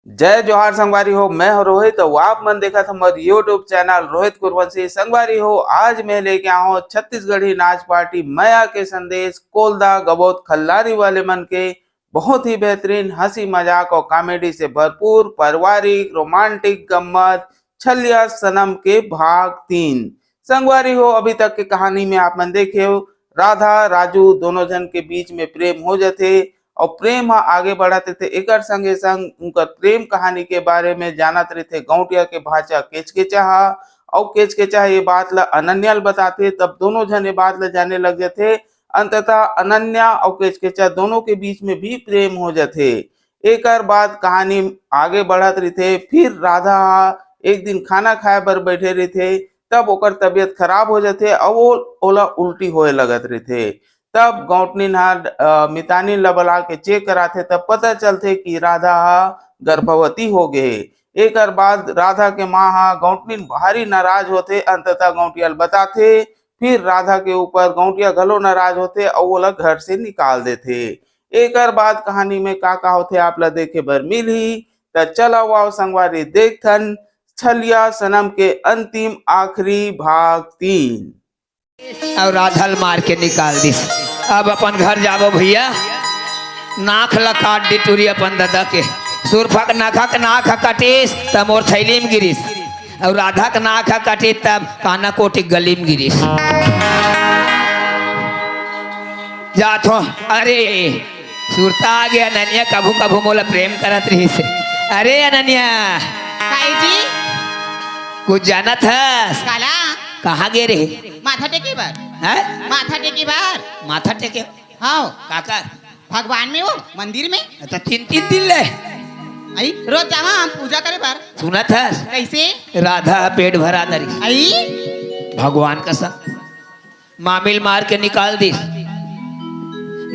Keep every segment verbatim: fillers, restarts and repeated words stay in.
जय जोहार संगवारी हो, मैं हो रोहित, अउ आप मन देखत हमर YouTube चैनल रोहित कुरवंशी। संगवारी हो, आज मैं लेके आए हूँ छत्तीसगढ़ी नाच पार्टी मया के संदेश कोलदा गबोत खल्लारी वाले मन के बहुत ही बेहतरीन हंसी मजाक और कॉमेडी से भरपूर पारिवारिक रोमांटिक गम्मत छलिया सनम के भाग तीन। संगवारी हो, अभी तक के कहानी में आप मन देखे हो, राधा राजू दोनों झन के बीच में प्रेम हो जथे और प्रेम ह आगे बढ़त रथे। एकर संगे संग उनकर प्रेम कहानी के बारे में जानत रथे गौंटिया के भांचा केचकेचा ह। और केचकेचा ये बात ला अनन्या ल बताथे, तब दोनों झन ये बात ला जाने लग जथे। अंततः अनन्या और केचकेचा दोनों के बीच में भी प्रेम हो जथे। एकर बाद कहानी आगे बढ़त रहिथे। फिर राधा ह एक दिन खाना खाए बर बैठे रहिथे, तब ओकर तबीयत खराब हो जथे और वो ओला उल्टी होए लगत रहिथे। तब गौंटनिन ह अ, मितानिन ल बला के चेक कराथे, तब पता चलथे कि राधा ह गर्भवती हो गे हे। एकर बाद राधा के माँ ह गौंटनिन भारी नाराज होथे, अंततः गौंटिया ल बताथे। फिर राधा के ऊपर गौंटिया घलो नाराज होथे अउ ओला घर से निकाल देथे। एकर बाद कहानी में का का होथे, आप ला देखे बर मिलही। त चला आओ संगवारी, देखथन छलिया सनम के अंतिम आखिरी भाग तीन। अउ राधा ल मार के निकाल दिस। अब अपन घर जाबो भैया, नाक ल काट दी टूरी अपन ददा के। सुरफा के नाक ह कटिस त मोर थैली में गिरिस, अउ राधा के नाक ह कटिस तब काना कोटी गली में गिरिस। जात हो। अरे, सुरता आ गया अनन्या, कभू कभू मोला प्रेम करत रहिस। अरे अनन्या, काई जी? कुछ जानत हस? काला? कहाँ गे रहे? माथा टेके बर। हैं? माथा टेके बर। माथा टेके? हाँ। काकर? भगवान में वो मंदिर में। अच्छा, तीन तीन दिन ले। आई, रोज जावा हम पूजा करे बर। सुनत हस? कैसे? राधा पेट भरा दरी। आई? भगवान कसम। मामी ल मार के निकाल दिस,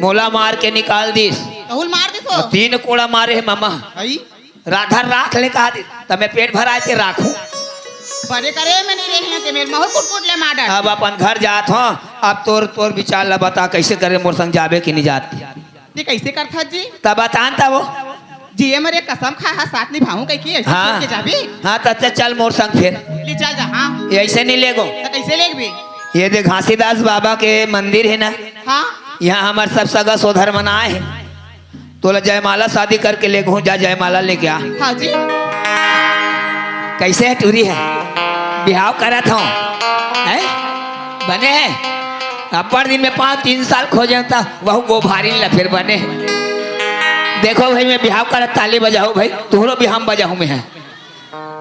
मोला मार के निकाल दिस। तहू ल मार दिस वो? तीन कोड़ा मारे हे मामा। आई? राधा राख ले कहा दिस, त मैं पेट भराए के राखू। बड़े करे में नहीं रहे हैं, ते मेरे महू कुटकुट ले मार डार। अब अपन घर जात हो। अब तोर, तोर विचार ला बता, कैसे करे मोर संग जाबे कि नहीं जात? ये कैसे करथस जी? तब बतान तब वो। जिए मरे कसम खाए हा, साथ निभाऊं कह के ऐसे हाँ। छोड़ के जाबे? हाँ, त अच्छा चल मोर संग फिर। ले चल जा, हाँ। ये ऐसे नहीं लेगो। त कैसे लेगबे? ये दे घासीदास बाबा के मंदिर है ना? हाँ। यहाँ हमार सब सगा सोदर मन आए हैं। तोला जयमाला शादी करके लेगहूँ, जा जयमाला लेके आ। हाँ जी। कैसे है टूरी है? बिहाव करत हो? हैं? बने है? अब्बड़ दिन में पाँच तीन साल खोजे त वहू गोभारी ला फिर बने है। देखो भाई, मैं बिहाव करत, ताली बजाओ भाई, तुहरो बिहाव बजाऊँ मैं है।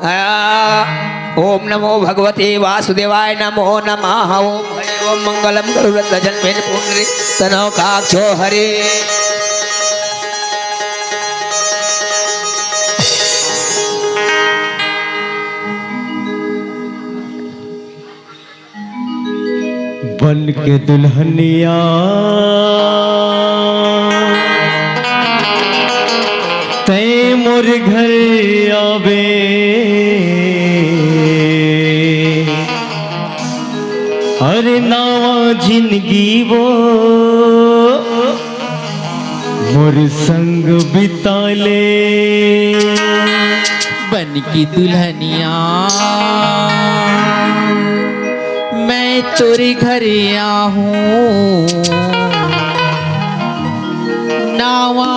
आ, ओम नमो भगवते वासुदेवाय नमो नमः। ओम हरि ओम मंगलम गरुड़ध्वजं वेणुपूर्णिरी तनौ काक्षो हरे। बन के दुल्हनिया तैं मोर घर आबे, अरे नावा जिंदगी वो मोर संग बिता ले। बन की दुल्हनिया मैं तोरे घर आहूँ, नावा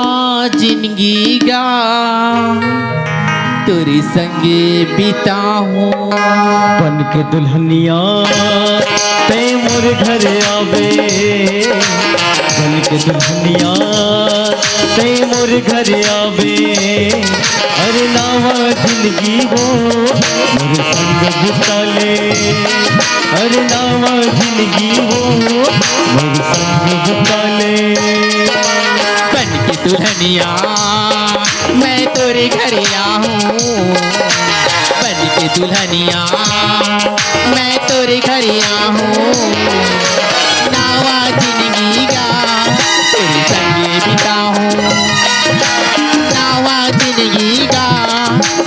जिंदगी गा तोरे संगे बिताहूँ। बन के दुल्हनिया तैं मोर घर आबे, बन के दुल्हनिया तैं मोर घर आबे, अरे नावा जिंदगी वो मोर संग बिता ले, अरे नावा जिंदगी वो मोर संग बिता ले। बन के दुल्हनिया मैं तोरे घर आहूँ, बन के दुल्हनिया मैं तोरे घर आहूँ, नावा जिंदगी गा तोरे संगे बिताहूँ, नावा जिंदगी गा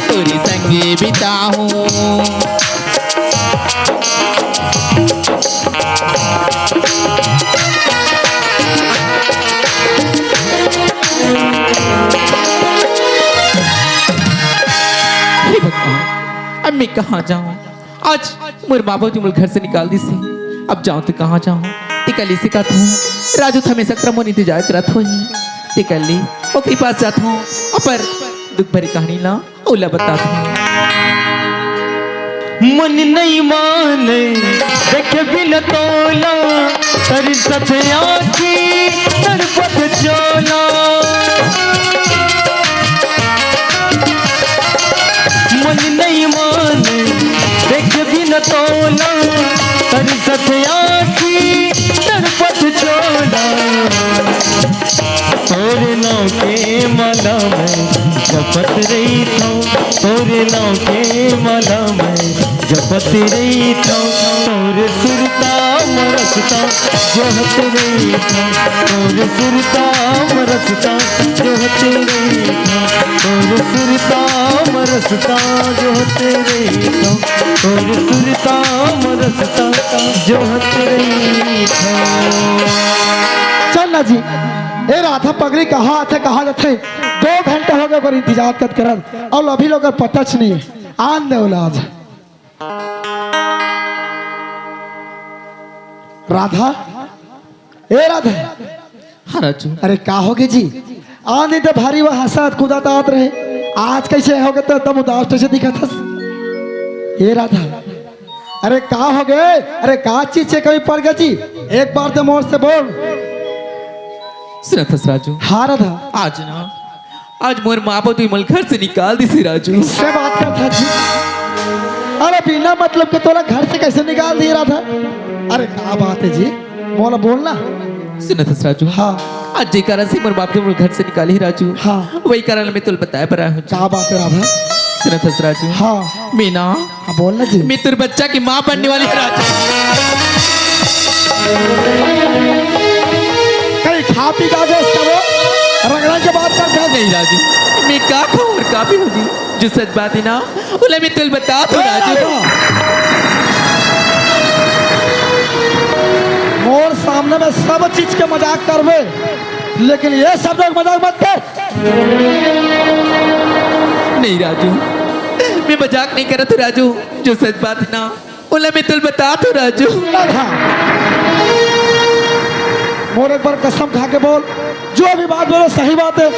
तोरे संगे बिताहूँ। मैं कहाँ जाऊँ? आज मोर माँ बाबू जी मोला घर से निकाल दिस हे। अब जाऊँ तो कहाँ जाऊँ? ते कल्ली से कथों, राजू तो हमेशा करा मोर इंतजार करत होही। ते कल्ली ओकरी पास जाथों, अपन दुख भरी कहानी ला ओला बताथों। मन नइ माने देखे बिन तोला, तरसत आँखी तड़पत चोला। मन नइ माने देखे बिन तोला, तरसत आँखी तड़पत चोला। तोर नाव के माला मैं जपत रहिथों, तोर नाव के माला मैं जपत रहिथों। तोर सुरता म रसता जोहत रहिथों, तोर सुरता म रसता जोहत रहिथों, तोर सुरता म रसता जोहत रहिथों, तोर सुरता म रसता जोहत रहिथों। चल ना जी, ए राधा पगरी कहाँ आथे, कहाँ जाथे? दो घंटा हो गया ओकर इंतजार करत करत, अउ अभी ले ओकर पता च नइ हे। आन दे ओला आज। राधा, ए राधा। हाँ राजू। अरे का होगे जी? आन दिन तो भारी वो हँसत कूदत आवत रहे, आज कइसे होगे त एकदम उदास कइसे दिखत हस? ए राधा, अरे का होगे? अरे का चीज से कमी पड़ गे जी? एक बार तो मोर से बोल। सुनत हस राजू? हाँ राधा। आज ना, आज मोर माँ बाबू जी मोला घर से निकाल दिस हे राजू। कइसे बात करत हस जी? अरे बिना मतलब के तोला घर से कइसे निकाल दिस राधा? अरे का बात हे जी? मोला बोल ना। सुनत हस राजू? हाँ। आज जे कारण से मोर बाप जी मोला घर से निकाले हे राजू, हाँ। वही कारण मैं तोला बताए बर आए हँव। का बात हे राधा? सुनत हस राजू? हाँ। मीना। हाँ, बोल ना जी। मैं तोर बच्चा के माँ बनने वाली हँव राजू। कहीं खा पी के आ जाए इसका वो रगड़न के बाद कर दे। नहीं राजू, मैं का खाऊँ अउ का पीहूँ जी? जो सच बात हे ना, ओला मैं तोला बताथों राजू। मोर सामने में सब चीज के मजाक करबे, लेकिन ये सब लोग मजाक मत कर। नहीं राजू, मैं मजाक नइ करत हँव राजू, जो सच बात हे ना, ओला मैं तोला बताथों राजू। मोर एक बार कसम खा के बोल, जो भी बात बोले सही बात हे।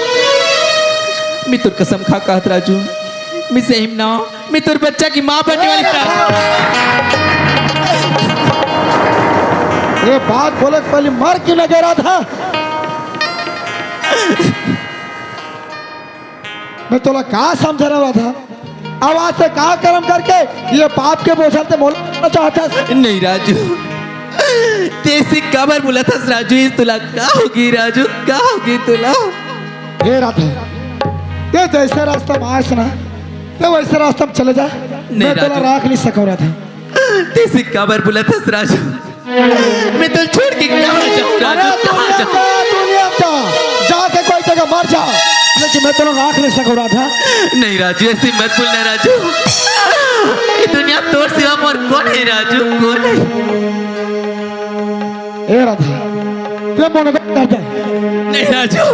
मैं तोर कसम खा के कहत हँव राजू, मैं सही में ना, मैं तोर बच्चा के माँ बनने वाली हँव। ये बात बोले के पहले मर क्यों न गे राधा? मैं तोला का समझा रहा था? अब आज से का करम करके ये पाप के बोझा ल ते मोला चाहत हस? नहीं राजू, ते अइसे काबर बोलत हस राजू? ये तोला का होगे राजू, का होगे तोला? हे राधा, ते जइसे रास्ता में आए हस ना, ते वइसे रास्ता में चले जा। नहीं मैं तोला राजू। राख नइ सकँव राधा। ते अइसे काबर बोलत हस राजू? मैं तोला छोड़ के कहाँ जाऊँ राजू, अरे कहाँ दुनिया जाऊँ? जा, दुनिया जा, जाके कोई जगह मर जा, लेकिन मैं तोला राख नइ सकँव राधा। नहीं राजू, अइसे मत बोल ना राजू। ये दुनिया तोर सिवा मोर कोन हे राजू, कोन हे? ए राधा, ते मोला कर दे। नहीं राजू,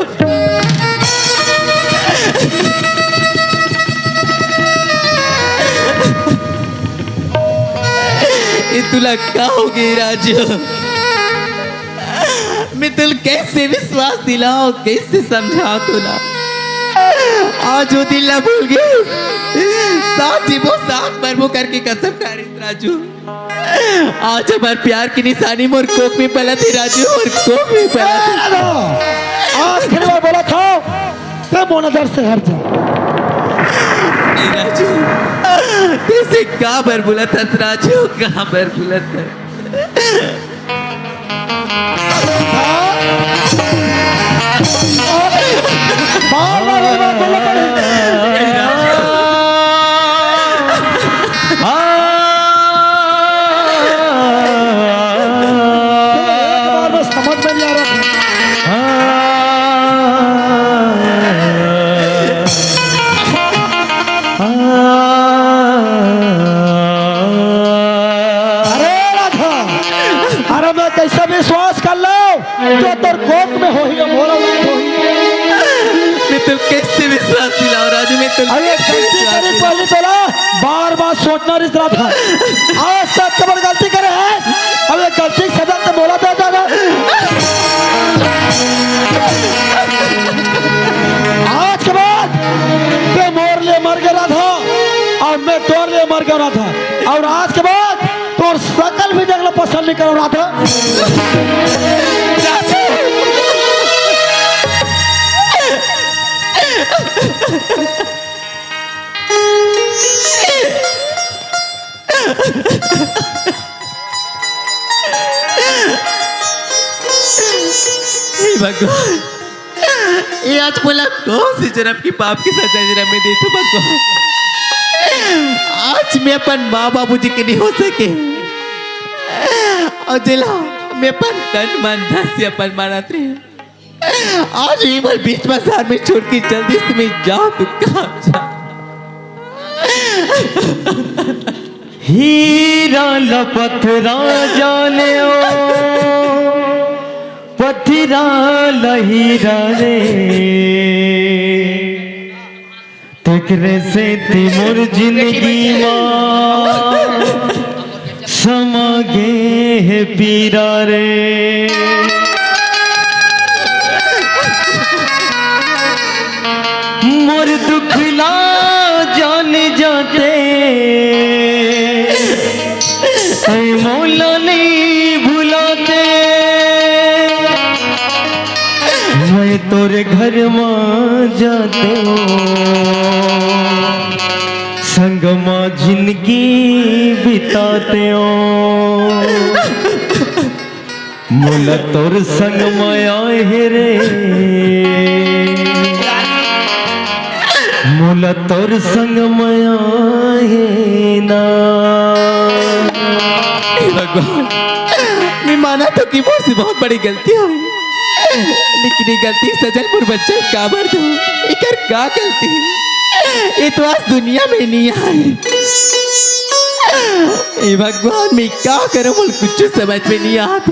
ये तोला का होगे राजू? मैं तोला कइसे विश्वास दिलावँव, कइसे समझावँव तोला? आज वो दिन ला भूल गे, साथ जीबो, साथ मरबो करके कसम खा रहे राजू। आज हमर प्यार के निशानी मोर कोख में पलत हे राजू, मोर कोख में पलत हे। आज आखिरी बार बोलत हँव, ते मोर नजर से हट जा। नहीं राजू, ते अइसे काबर बोलत हस राजू, काबर बोलत हस? बार बार ये बात बोलना पड़े। एक बार बस समझ में नहीं आ रहा था। अरे राधा, अरे मैं कइसे विश्वास कर लूँ जो तोर कोख में होही, मोर औलाद होही? मैं तोला कइसे विश्वास दिलावँव राजू, मैं तोला अरे कइसे गलती विश्वास करी दिलावँव? पहली तोला बार बार सोचना रिस रहा था। आज तक कबर गलती करे है, अब ये गलती के सजा ते मोला दे जाना। आज के बाद ते मोर ले मर गया था, अब मैं तोर ले मर गया था, और आज के बाद तोर सकल भी देखना पसंद नहीं कर रहा था। हे भगवान, ये आज मोला कौन सी जन्म की पाप की सजा जन्म में दे तू भगवान। आज मैं अपन माँ बाबूजी के नहीं हो सके, और जिला मैं अपन तन मन धन से अपन मानत रहे। आज ही मैं बीच बाजार में छोड़ के जल्दी से मैं जाऊं तो कहाँ जाऊं? हीरा ला पथरा जाने ओ, पथरा ला हीरा रे। तेकरे सेती मोर जिंदगी मा समा गे हे पीरा रे। मोर दुख ला जान जाते, ऐ मोला नहीं भुलाते। मैं तोरे घर मा जाते हो, संग मा जिंदगी बिताते हो। मोला तोर संग मा आए हे रे, मोला तोर संग मा आए हे ना। हे भगवान, मैं मानत हों कि मोर से बहुत बड़ी गलती होई, लेकिन ये गलती सजल मोर बच्चा काबर दो, एकर का गलती? ये तो आज दुनिया में नहीं आए। हे भगवान, मैं का करूं, मोर कुछ समझ में नहीं आते।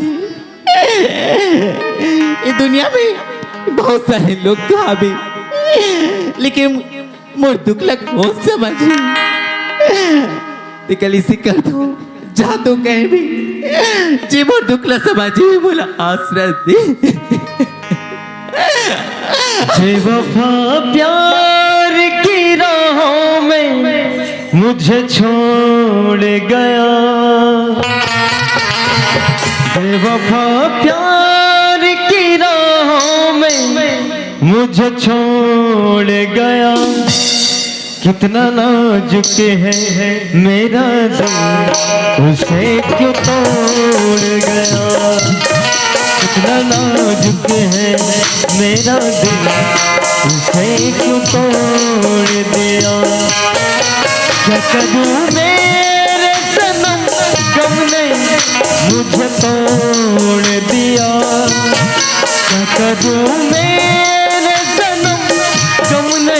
ये दुनिया में बहुत सारे लोग तो आवे, लेकिन मोर दुख ला कौन समझी? ते कल इसी कर दो, जा तो कहीं भी, जे मोर दुख ला समझी, मोला आसरा दे। बेवफा प्यार की राहों में मुझे छोड़ गया, बेवफा प्यार की राहों में मुझे छोड़ गया। कितना नाजुक है मेरा दिल, उसे क्यों तोड़ गया। कितना नाजुक है मेरा दिल, उसे क्यों तोड़ दिया। क्या करूं मेरे सनम, गम ने मुझे तोड़ दिया। क्या करूं मेरे सनम, गम ने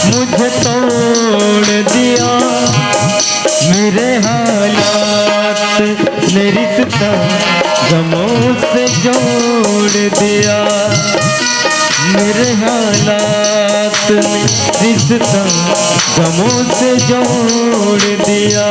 मुझे तोड़ दिया। मेरे हालात ने रिश्ता गमों से जोड़ दिया। मेरे हालात ने रिश्ता गमों से जोड़ दिया।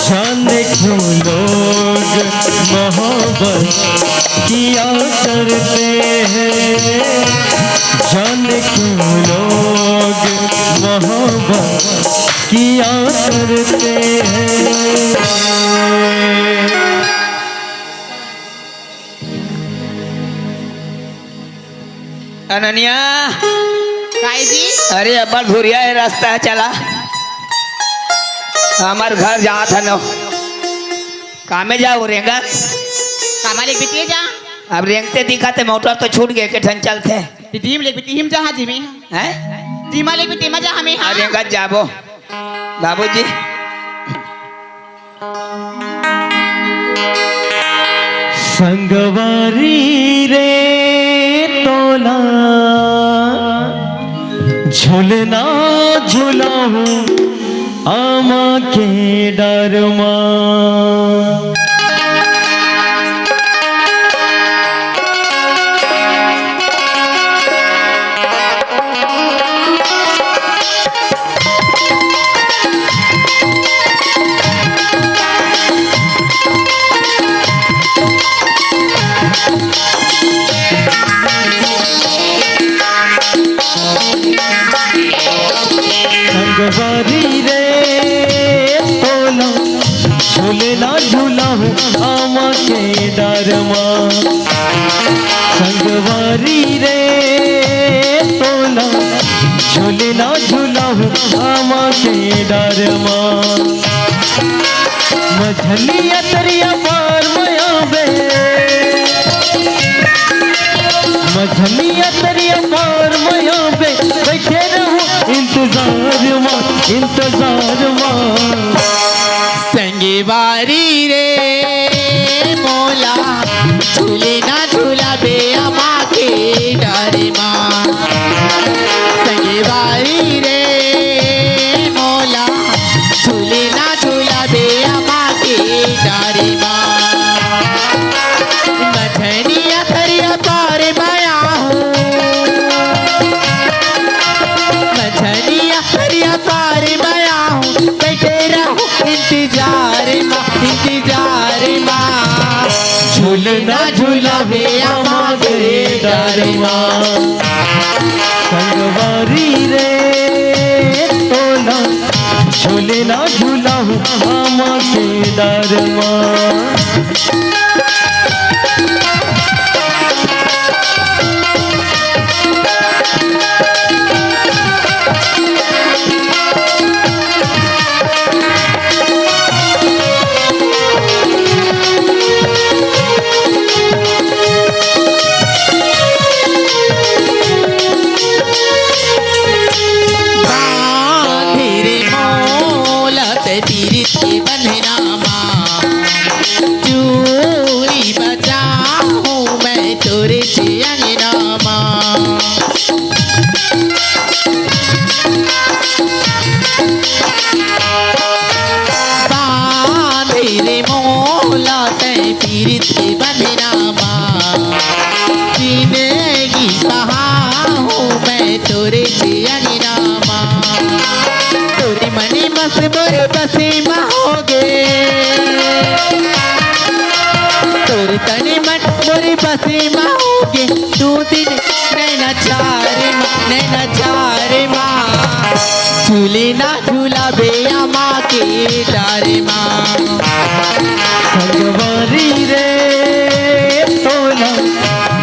जाने क्यों लोग मोहब्बत किया करते हैं, जाने क्यों लोग मोहब्बत किया करते हैं। अनन्या। काय जी? अरे, अब्बड़ भुरिया हे, रस्ता हे, चला। हमर घर जात हन। कामे जाव, रेंगत? कामा ले बिटिया जा। अब रेंगते दिखत हे, मोटर तो छूट गे, के ठन चलथे। दीदी, हम ले बिटिया, हम जहाँ जीवी। हैं? टीमा लेके टीमा जा हमें, हाँ। अरे गज जाबो बाबूजी। संगवारी रे तोला झुलना झुलाहूं आमा के डरमा। संगवारी रे तोला झुलना झुलाहूं आमा के डरमा। संगवारी रे तोला झुलना झुलाहूं आमा के डरमा। मझनिया तरिया पार मया बे, मझनिया तरिया पार मया बे, बैठे रहूं इंतजार मा, इंतजार मा। संगवारी रे मोला झुलना झुलाबे आमा के डरमा। संगवारी रे मोला झुलना झुलाबे आमा के डरमा। मझनिया तरिया पार मया हूं, मझनिया तरिया पार मया हूं, बैठे रहूं इंतजार मा, इंतजार मा। झुलना झुलाबे आमा के डरमा। संगवारी रे तोला झुलना झुलाहूं आमा के डरमा। बांधे रे मोला तैं पीरित के बंधना मा, चूड़ी बजाहूं मैं तोरे से अंगना मा। बांधे रे मोला तैं पीरित के बंधना मा, जिंदगी बहाहूं मैं तोरे से अंगना मा। तोरे मने मस मोरे बसे मा होगे, तोरे तने मन मोरे बसे मा होगे। दू दिन नैना चारे मा, नैना चारे मा, झुलना झुलाबे आमा के डरमा। संगवारी रे तोला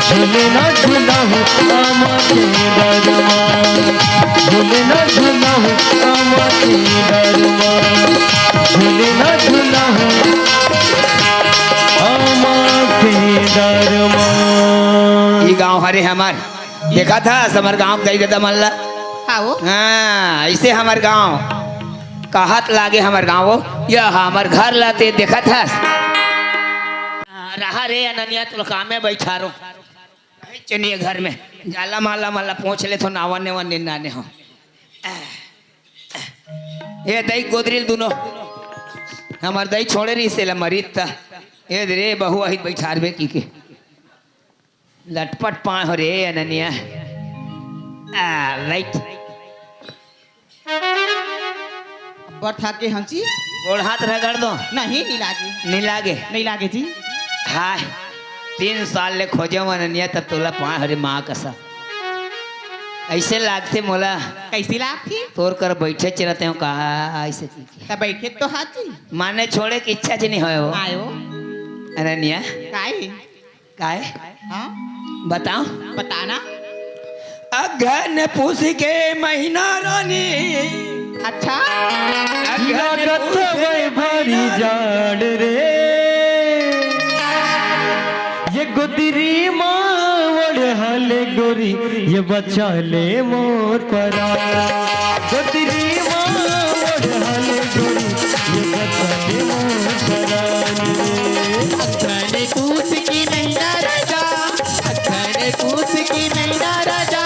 झुलना झुलाहूं आमा के डरमा। झुलना झुलाहूं आमा के डरमा। झुलना झुलाहूं आमा के डरमा। ये गांव हरे हमर। देखत हस हमर गांव के दई ददा मन ला? हाओ। हाँ, अइसे हमर गांव। कहत लागे हमर गांव वो। यह हमर घर ला तैं देखत हस? हाँ, रहा रे अननिया, तोला कामे बइठारो। चनिया घर में। जाला माला माला पोंछ ले तो नावा नेवा निन्ना ने हो। ए दई गोदरी ल दुनो। हमर दई छोड़े रहिस एला मरित त। ए दे रे बहु आही त बइठारबे कहिके। लटपट पांय हो रे अननिया। आ, बइठ। अब्बड़ थाके हंव जी। गोड़ हाथ रगड़ दो। नहीं, नहीं लागे। नहीं लागे? नहीं लागे जी। हाय, तीन साल ले खोजेंव अननिया, तब तोला पांय हो रे मां कसम। अइसे लागथे मोला। कइसे लागथे? तोर कर बइठे च रहितेंव का, अइसे कहिके। त बइठे तो हस जी। माने छोड़े के इच्छा च नइ होय वो। आयो। अननिया। काय? काय? हाँ? बताओ। बताना। अगहन पूस के महीना रानी। अच्छा। अगहन पूस के भारी जाड़ रे। ये गोदरी मां ओढ़ हले गोरी, ये बचा ले मोर परान। गोदरी मा ओढ़ हले गोरी, ये बचा ले मोर परान रे। अखन पूस के महीना राजा, अखन पूस के महीना राजा,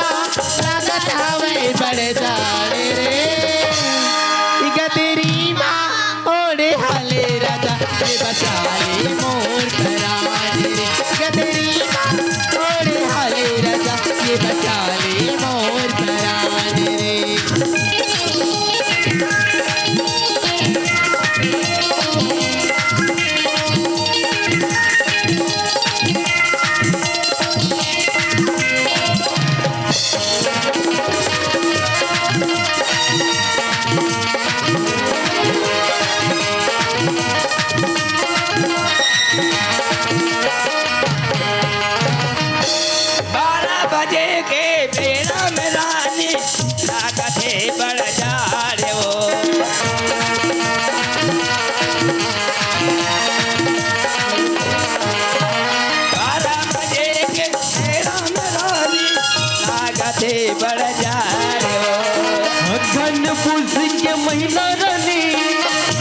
लागत हवे बड़ जाड़ रे। गोदरी मा ओढ़ हले राजा, ये बचा ले मोर परान रे। गोदरी मा ओढ़ हले राजा, ये बचा ले मोर परान रे। बारह बजे के बेरा में रानी लागत हे बड़ जाड़ ओ। बारह बजे के बेरा में रानी लागत हे बड़ जाड़ ओ। अघन पूस के महीना रानी,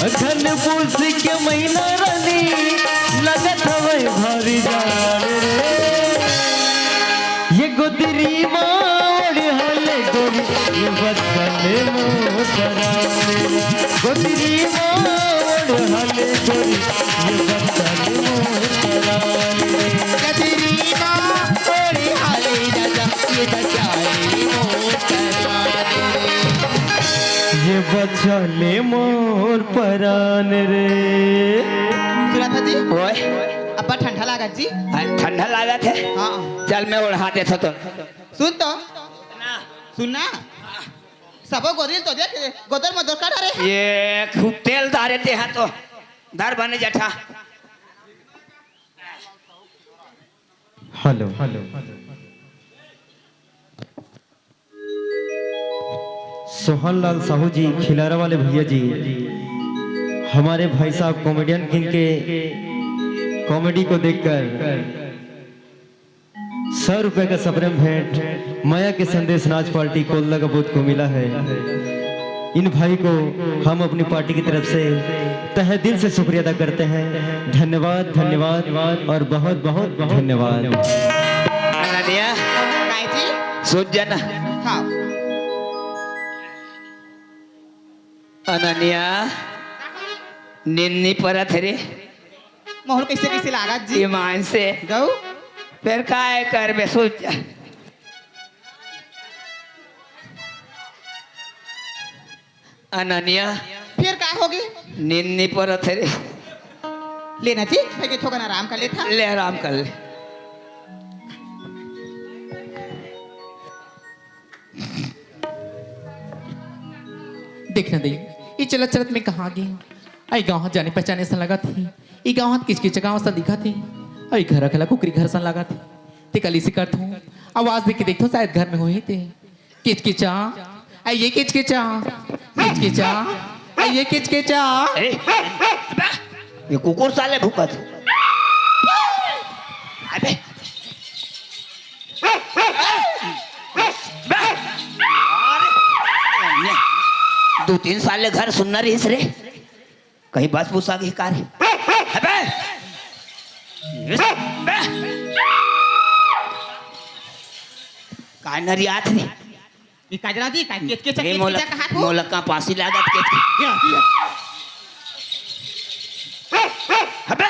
अघन पूस के महीना रानी, लगत हवे भारी जाड़ रे। ये गोदरी मा ओढ़ हले गोरी, ये बचा ले मोर परान रे। गोदरी मा ओढ़ हले गोरी, ये बचा ले मोर परान रे। गोदरी मा ओढ़ हले राजा, ये बचा ले मोर परान रे। ये बचा ले मोर परान रे। सुरत जी। ओए। अब्बड़ ठंडा लागत जी। हाँ, ठंडा लागत हे। हाँ। चल, मैं ओढ़ा देथों तो। सुन तो। ना। सुन ना। सबो गोरी ल तो देख, गोदर मोदर कर डारे हे। ये खूब तेल डारे ते हा तो। धर बने जठा। हेलो। सोहन लाल साहू जी, खिलारा वाले भैया जी, हमारे भाई साहब कॉमेडियन किंग के कॉमेडी को देखकर सौ रुपए का सप्रेम भेंट मया के संदेश नाच पार्टी कोलदा का बूथ को मिला है। इन भाई को हम अपनी पार्टी की तरफ से तहे दिल से शुक्रिया अदा करते हैं। धन्यवाद, धन्यवाद और बहुत बहुत धन्यवाद। अनन्या, काय जी? सोच जाना। हाँ। अनन्या, नींद नी परत हे रे। मोहर कैसे कैसे लागत जी? ईमान से। गऊ? फेर काय करबे, सोच जा। अनन्या। फेर का होगे? नींद नी परत हे रे। लेना जी, भाई के थोकन आराम कर लेथा। ले, आराम कर ले। देखना दे, ये चलत चलत में कहाँ गे? आई गाँव जाने पहचाने सन लगत हे। ये गाँव किचकिच गाँव सन दिखत हे। आई घर अकेला कुकरी घर सन लगत हे। ते कल इसे करत हूँ, आवाज दे के देखत हूँ, शायद घर में होही ते। किचकिचा, आ ये किचकिचा, किचकिचा, आ ये किचकिचा। ए, अबे, ये कुकुर साले भूकत। अबे। अरे, दू तीन साल ले घर सुन्ना रहिस रे। कहीं बस बुस आ गई का रे? अबे! काय नरियात रे? ये काजरा जी, काय केचकेचा ए, मोला, केचकेचा कहा तू? मोला का पासी लागत केच-, या, या। अबे!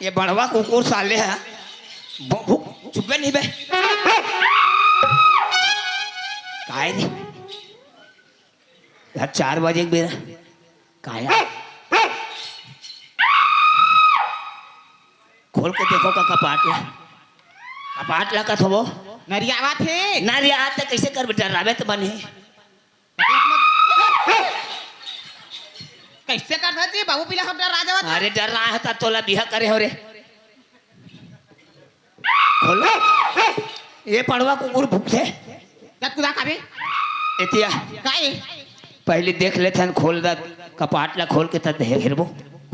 ये बड़वा कुकुर साले है। भो-, भो-, चुप बे नहीं बे। काय रे? यार, चार बजे के बेरा। काया? खोल के देखो का कपाट ला। कपाट ला कथो वो। नरियावत हे। नरियावत हे, कैसे कर बेटा? रावे तो बने। कैसे कर जी? बाबू पीला हम डरा जावत। अरे, डर रहा है ता तोला बिहा करे हो रे। खोलो। ये पड़वा कुकुर भूकथे। जत कुदा खाबे। एतिया। काय? पहले देख लेथन, खोल दा, कपाट ला खोल के तब हेरबो।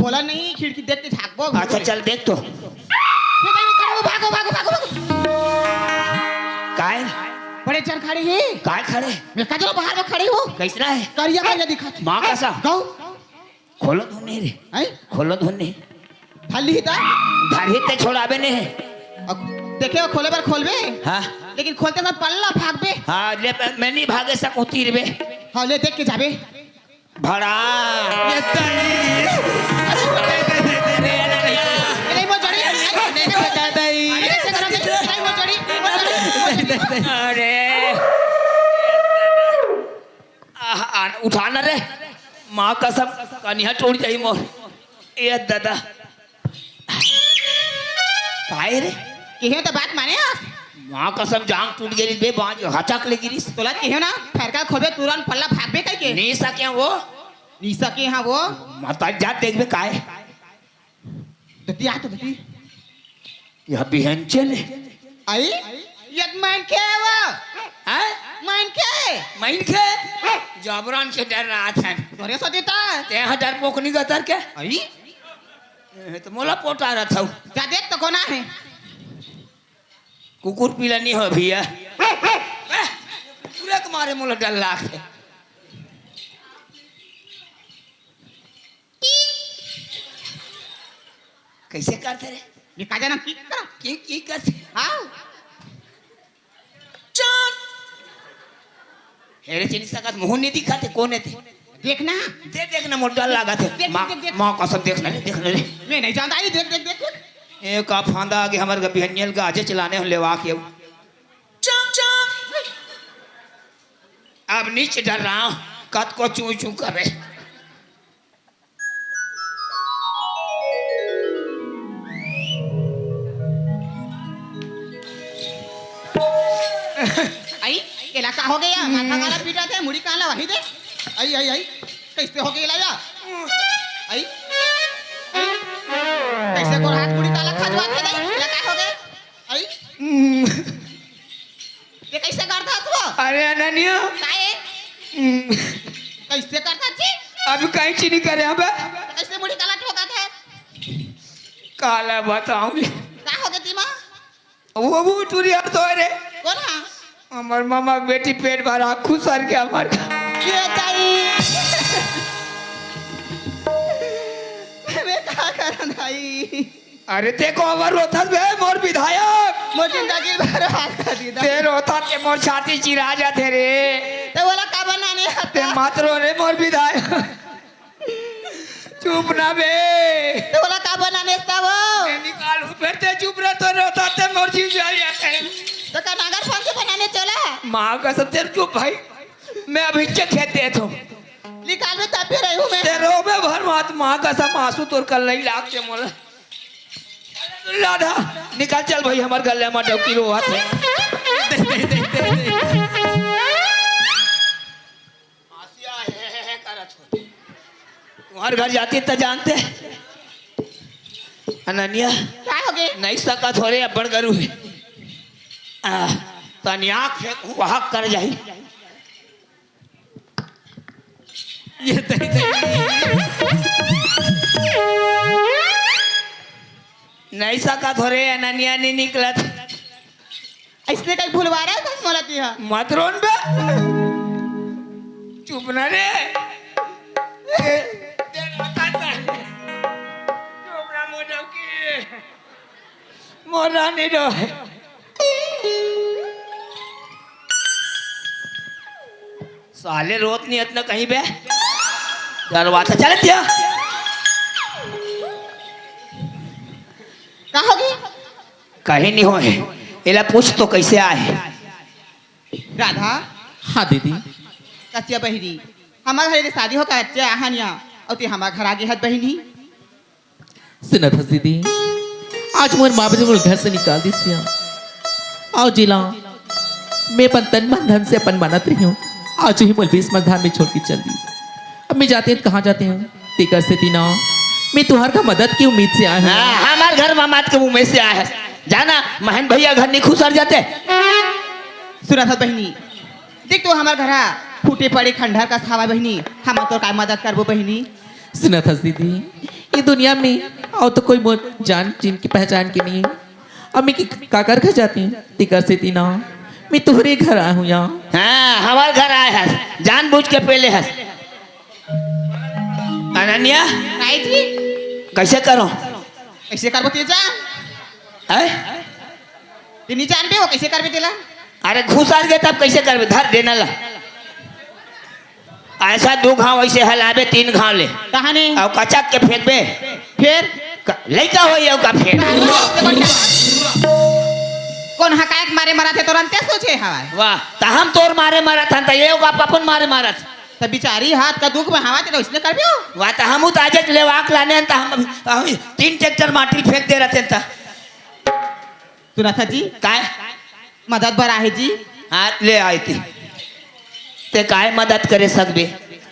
खोला नहीं, खिड़की देख के झांकबो। अच्छा, चल देख तो। ये भाई, भागो, भागो, भागो, भागो। काय? बड़े जन खड़े हे। काय खड़े? मैं कजरा बाहर में खड़े हो। कइसना हे? करिया करिया दिखत हे। माँ कसम। गऊ। खोलो धुन नहीं रे। हैं? खोलो धुन नहीं। धर ली ता? धर ही ते छोड़ाबे नहीं। अब देखे हो, खोले बर खोलबे। हाँ। लेकिन खोलते समय पल्ला भागबे। हाँ, ले, मैं नहीं भागे सकूं तीर बे। हाँ, ले देख के जाबे। भड़ा। ये तई। अरे, अरे, अरे, अरे, अरे, वो जड़ी। नहीं बता दई। अरे, ऐसे करो, नहीं, वो जड़ी, वो जड़ी। अरे। आ, आ, उठा ना रे। माँ कसम, कनिहा टूट जाई मोर। ए दादा। काय रे? केहे त बात माने हस? माँ कसम, जांग टूट गेली बे, बांज हचक ले गिरिस। तोला केहे ना, फरका खोबे तुरंत पल्ला भागबे कहिके। नी सके वो। नी सके हाँ वो। मत जा देखबे काय। दतिया तो दती। यह बिहन चले। आई? यत मन के वो? हैं? मन के? मन के? जबरन के डर रहा था। तोरे सो देता। ते यहाँ डर पोकनी गतर के? आई? ए, तो मोला पोटा रहा था। जा देख तो कोना है। कुकुर पीला नहीं हो भैया। ए, पूरा तुम्हारे मोला डर लाग है। कइसे करथे रे? ये का जाना की करा? की, की करथे? हाँ। हे रे, चिनी सकत मुँह नहीं दिखाते, कौन है ते? देखना। दे देखना, मोर डर लागत हे। देख, माँ, देख, देख। माँ कसम देखना रे, देखना रे। मैं नहीं जानता, ये देख, देख, देख, देख। ए, का फांदा आगे हमर गबिहनियल का आजे चलाने हो लेवा के। अब नीचे डर रहा हूँ, कत को चू चू करे। आई, एला का हो गया? माथा काला पीटा थे, मुड़ी काला वही दे। आई, आई, आई, कैसे हो गया या? आई, आई, कैसे को हाथ मुड़ी काला खजवा थे दे? एला का हो गया? आई, हम्म। ये कैसे करता तू? अरे अनन्या। काहे? हम्म। कैसे करता जी? अभी कहीं चीनी करे हमें। कैसे मुड़ी काला ठोका था? काला बताऊंगी। का हो गया दिमाग? वो, वो टूरी हर तो रे। कौन है? हमर मामा के बेटी पेट भरा खुसर के हमर। ये ताई। मैं का करन भाई? अरे ते को अबर रोथस बे मोर विधायक। मोर जिंदगी भर हाथ कर दी। ते रोथा ते मोर छाती चिरा जाथे रे। ते बोला का बनाने आते? ते मत रो रे मोर विधायक। चुप ना बे। ते बोला का बनाने आते वो? मैं निकालू फिर ते चुप रह तो रोथा ते मोर जीव जल जाथे। तो का नागर फंस बनाने चला? माँ कसम तेरे चुप भाई। मैं अभी चेक खेते थे। निकाल में तब भी रही हूँ मैं। ते रो बे भर मात माँ कसम आंसू तोर कल नहीं लागते मोला। राधा, निकाल चल भाई, हमर गले में डौकी रोवत हे। दे, दे, दे, दे, दे। आसिया हे, हे, हे करत हो। तुम्हार घर जाती त जानते। अनन्या, का हो गए? नहीं सकत हो रे, अब्बड़ गरू हे। आ, तनिया फेंक, वहाक कर जाही। ये दे, दे। नहीं सकत हो रे, अनन्या नहीं निकलत। इसने कहीं भूलवा रहा है बस मोला तिहा। मत रोन बे। चुप ना रे। ए, तेरा मत आता है। चुप ना मोटकी। मोर रानी रो। साले रोत नहीं इतना कहीं बे। डरवाता चले दिया। का होगे? कहीं नहीं होए। एला पूछ तो कैसे आए? राधा। हाँ दीदी। कसिया बहिनी, हमार घर ले शादी होकर अच्छा आहन या, और ते हमार घर आगे हत बहिनी। सुनत हस दीदी, आज मोर माँ बाबू मोर घर से निकाल दिस या। अउ जेला मैं अपन तन मन धन से अपन मानत रही हूँ, आज ही मोर बीच मझधार में छोड़ के चल दिस। अब मैं जाते हैं तो कहाँ जाते हैं? तेकर सेती ना, मैं तुहार का मदद के उम्मीद से आया हूँ। हाँ, हमार घर मामात के मुँह में से आया है। जाना, महन भैया घर नहीं खुसर जाते। सुनत हस बहिनी, देख तो हमार घर हा फूटे पड़े खंडहर कस हावय बहिनी, हम तोर काय मदद करबो बहिनी? सुनत हस दीदी, ये दुनिया में अउ तो कोई मोर जान जिनकी पहचान के नहीं है। अब मैं कि-, काकर घर जाती हूँ, तेकर सेती ना मैं तुहरे घर आए हूँ यहाँ। हाँ, हमर घर आए हस, जानबूझ के पेले हस। अनन्या, काय जी? कैसे करो? कैसे करबो तेजा? हैं? ते नहीं जानबे हो, कैसे करबे तेला? अरे, घुसर गे तब कैसे करबे? धर देना ला। ऐसा दू घाव ऐसे हलाबे, तीन घाव ले। कहाँ ने? अउ कचक के फेंकबे। फिर? क-, लइका होई अउ का फेंक। कौन हकायक मारे मरत हे, तुरंते सोचे हवाय। वाह, त हम तोर मारे मरत हन, त ये का अपन मारे मरत। त बिचारी हाथ का दुख में हवा ते तो इसने कर भी हो। वाह, त हमू त आजेच लेवाक लाने हन, त हम, हम तीन ट्रैक्टर माटी फेंक दे रहते हन त। सुना था जी? काय? मदद बर आहे जी। हाँ, ले आए ती। ते काय मदद करे सकबे?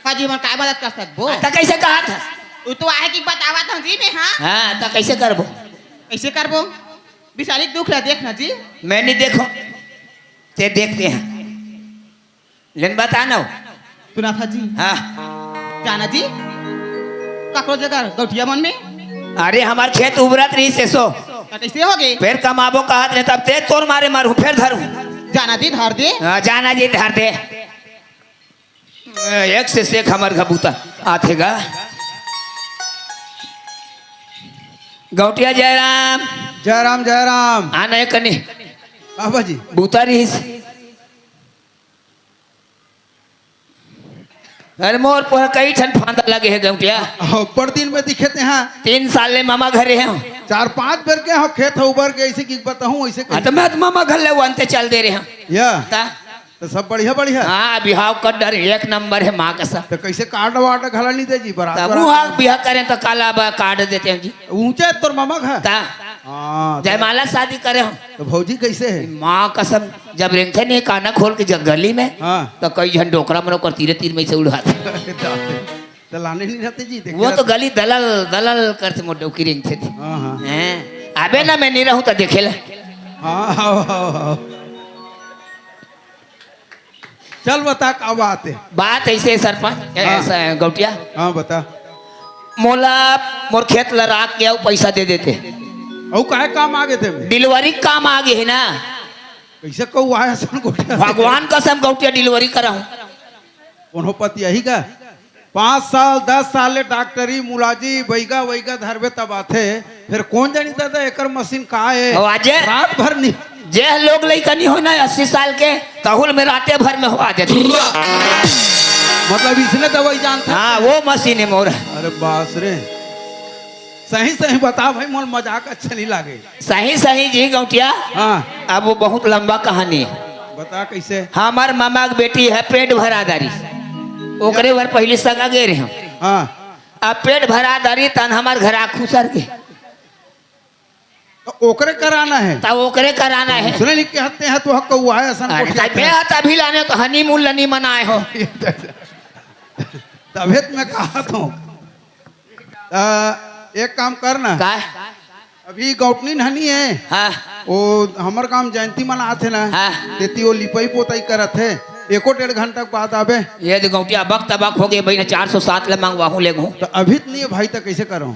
हाँ जी, मैं काय मदद कर सकबो? हाँ, त कैसे कहा था? तू तो आहे कि बतावा था जी मैं, हाँ? हाँ, त कैसे करबो? कैसे करबो? बिचारी के दुख ला देख ना जी। मैं नहीं देखो, ते देखते हैं। लेन बता ना। सुना था जी। हाँ। जाना जी, ककरो जगह गौटिया मन में। अरे, हमार खेत उबरत रही से सो। त कैसे हो गए? फिर कमाबो कहत रहे, तब ते तोर मारे मारू, फिर धरू। जाना जी, धर दे। हाँ, जाना जी, धर दे। एक से सेक हमर घर बूता आथे गा। गौटिया जयराम। जयराम, जयराम। आना एक कनी। बाबा जी। बूता रहीस। अरे मोर पोह कई ठन फांदा लगे हे गौटिया। हाँ, ऊपर दिन में दिखे ते हाँ। तीन साल ले मामा घरे हूँ। चार पांच बेर के हो खेत हो उबर के, ऐसे कि बताऊँ, ऐसे हाँ, कहीं। तो मैं तो मामा घर ले वनते चल दे रहे हूँ। या। ता? तो सब बढ़िया, बढ़िया? हाँ, बिहाव कर डर एक नंबर है माँ कसम। तो कैसे कार्ड वार्ड घला नहीं दे जी, बराबर तब वो आता हाँ है। बिहा करें तो काला बा कार्ड देते हैं जी। ऊंचा है तोर मामा घर? ता? हाँ, तो जयमाला शादी करे हम। तो भौजी कैसे है? माँ कसम, जब रेंगथे नहीं काना खोल के जब गली में, हाँ। तो कई झन डोकरा मनो कर तीरे तीर में से उड़ाते। तो लाने नहीं रहते जी, देखे वो तो रहते। गली दलल, दलल करते मोर डौकी रेंगथे थे। हाँ, हाँ। हैं? अबे ना मैं नहीं रहूँ तो देखे ले। हाँ, हाँ, हाँ, हाँ। चल बता का बात है? बात ऐसे है सरपंच, हाँ। ऐसा है गौटिया। हाँ, बता। मोला मोर खेत ला राख के अउ पैसा दे देते। अउ काहे काम आ गए थे मैं? डिलीवरी काम आ गए है ना। कैसे कहू आए सन गौटिया? भगवान कसम गौटिया डिलीवरी करा हूँ। कोनो पति यही का? पाँच साल, दस साल ले डॉक्टरी, मुलाजी, बैगा, वैगा धरबे तब आथे। फिर कौन जानी दादा एकर मशीन का है? हो, आजे रात भर नहीं। जे लोग लइका नहीं हो ना अस्सी साल के, तहुल में राते भर में हो आ जाते। मतलब इसने दवाई जानते हैं? हाँ, वो मशीन है मोर। अरे बास रे, सही सही बता भाई, मोर मजाक अच्छा नहीं लागे। सही सही जी गौटिया। हाँ। अब वो बहुत लंबा कहानी है। बता कैसे? हमार मामा के बेटी है पेट भरा दारी, ओकरे बर पहली सगा गए रहे हम। हाँ। अब पेट भरा दारी तन हमार घर आ खुसर के। तो ओकरे कराना है। तब ओकरे कराना है। सुने लिख के हत्ते हैं तो हक हुआ है असन अरे कोठिया तब मैं है। तभी लाने तो हनीमून लनी मनाए हो। तबे तो मैं कहा तो। आ, एक काम कर ना। का? अभी गौटनी हनी है। हाँ। वो हमर गांव जयंती मनाथे ना। हाँ। तेती वो लिपाई पोताई करत है। एको डेढ़ घंटा के बाद आबे। ये दे गौटिया बक तबक हो गए भाई ना, चार सौ सात ले मंगवाहूँ ले गो। तो अभी तो नहीं है भाई, तो कैसे करो?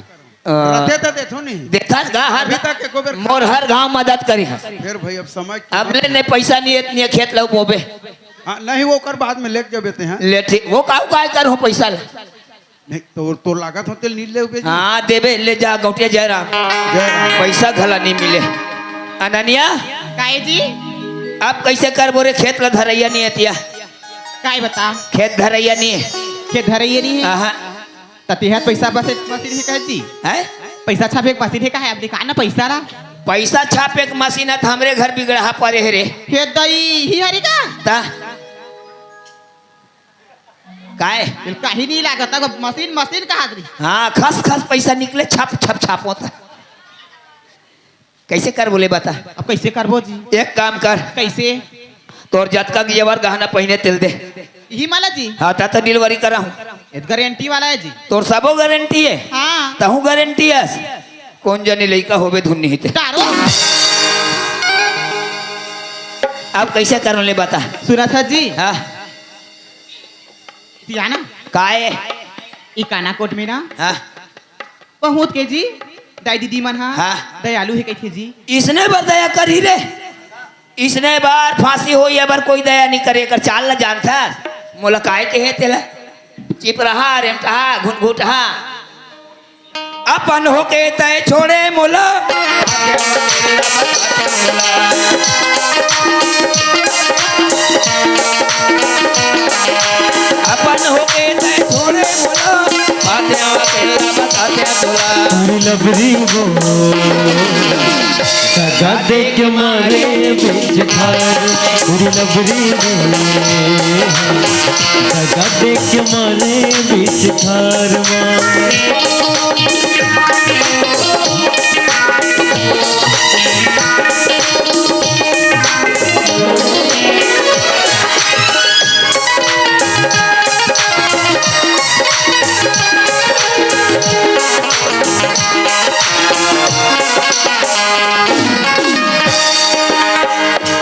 अ, रथे तो देथो नहीं। देखा गा हर अभी तक एको बेर मोर हर गांव मदद करी है। फिर भाई अब समय की अब बात ले है। नहीं पैसा नहीं है, इतनी खेत लो बोबे। हाँ, नहीं वो कर बाद में लेके जबे ते हैं। ले ठीक, वो काऊ काय कर हो पैसा ले। नहीं, तो, तो लागत हो तेल नील ले उबे जी। हाँ, देबे, ले जा, गौटिया जयराम। जयराम। पैसा घला नहीं मिले। अननिया? काय जी? अब कैसे करबो रे, खेत ला धरैया नहीं हतिया। काय बता? खेत धरैया नहीं है। खेत धरैया नहीं है? आहा। तती है पैसा बस एक मशीन है कहे जी। हैं? पैसा छापे एक मशीन है कहे, अब दिखा ना पैसा ला। पैसा छापे एक मशीन है तो हमरे घर बिगड़हा पड़े है रे। हे दई, ही हरी का? ता? काय? बिल कहीं नहीं लागत, अब मशीन, मशीन कहा दरी? हाँ, खस खस पैसा निकले, छप छप छाप होता। कैसे कर बोले बता? अब कैसे करबो जी? एक काम कर। कैसे? तोर जतका जेवर गहना पहिने तेल दे। यही माला जी? हाँ, ता तो डिलीवरी करा हूँ। ये तो गारंटी वाला है जी। तोर सबो गारंटी है? हाँ। तहूँ गारंटी है? कौन जनी लइका होबे धुन नहीं ते। तारो। अब कैसे करूँ ले बता? सुना था जी? हाँ। तियाना। काय? ई काना कोट में ना। हाँ। बहुत के जी, दाई दीदी मन हा। हाँ। दयालु है कहिथे जी। इसने बर दया करी रे। इसने बार फांसी होई, अबर कोई दया नहीं करे, एकर चाल ल जानथस? मोला काय के हे तेला? चिपरहा, रेमटहा, घुनघुटहा। अपन होके तय छोड़े मोला। अपन होके तय छोड़े मोला। बातें तेरा बताते तोला। अरे लबरी वो। दगा दे के मारे बीच खार, उरी लबरी रे। दगा दे के मारे बीच खार मा।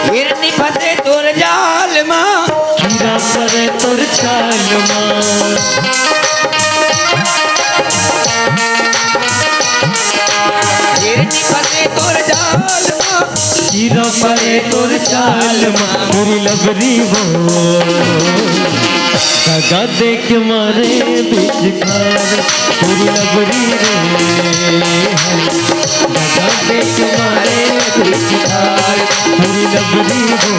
हिरनी फंसे तोर जाल मा। कीरा परे तोर चाल मा। हिरनी फंसे तोर जाल मा। कीरा परे तोर चाल मा। पूरी लबरी वो। दगा दे के मारे बीच खार, पूरी लबरी रे। दगा दे के मारे बीच खार, पूरी लबरी रे।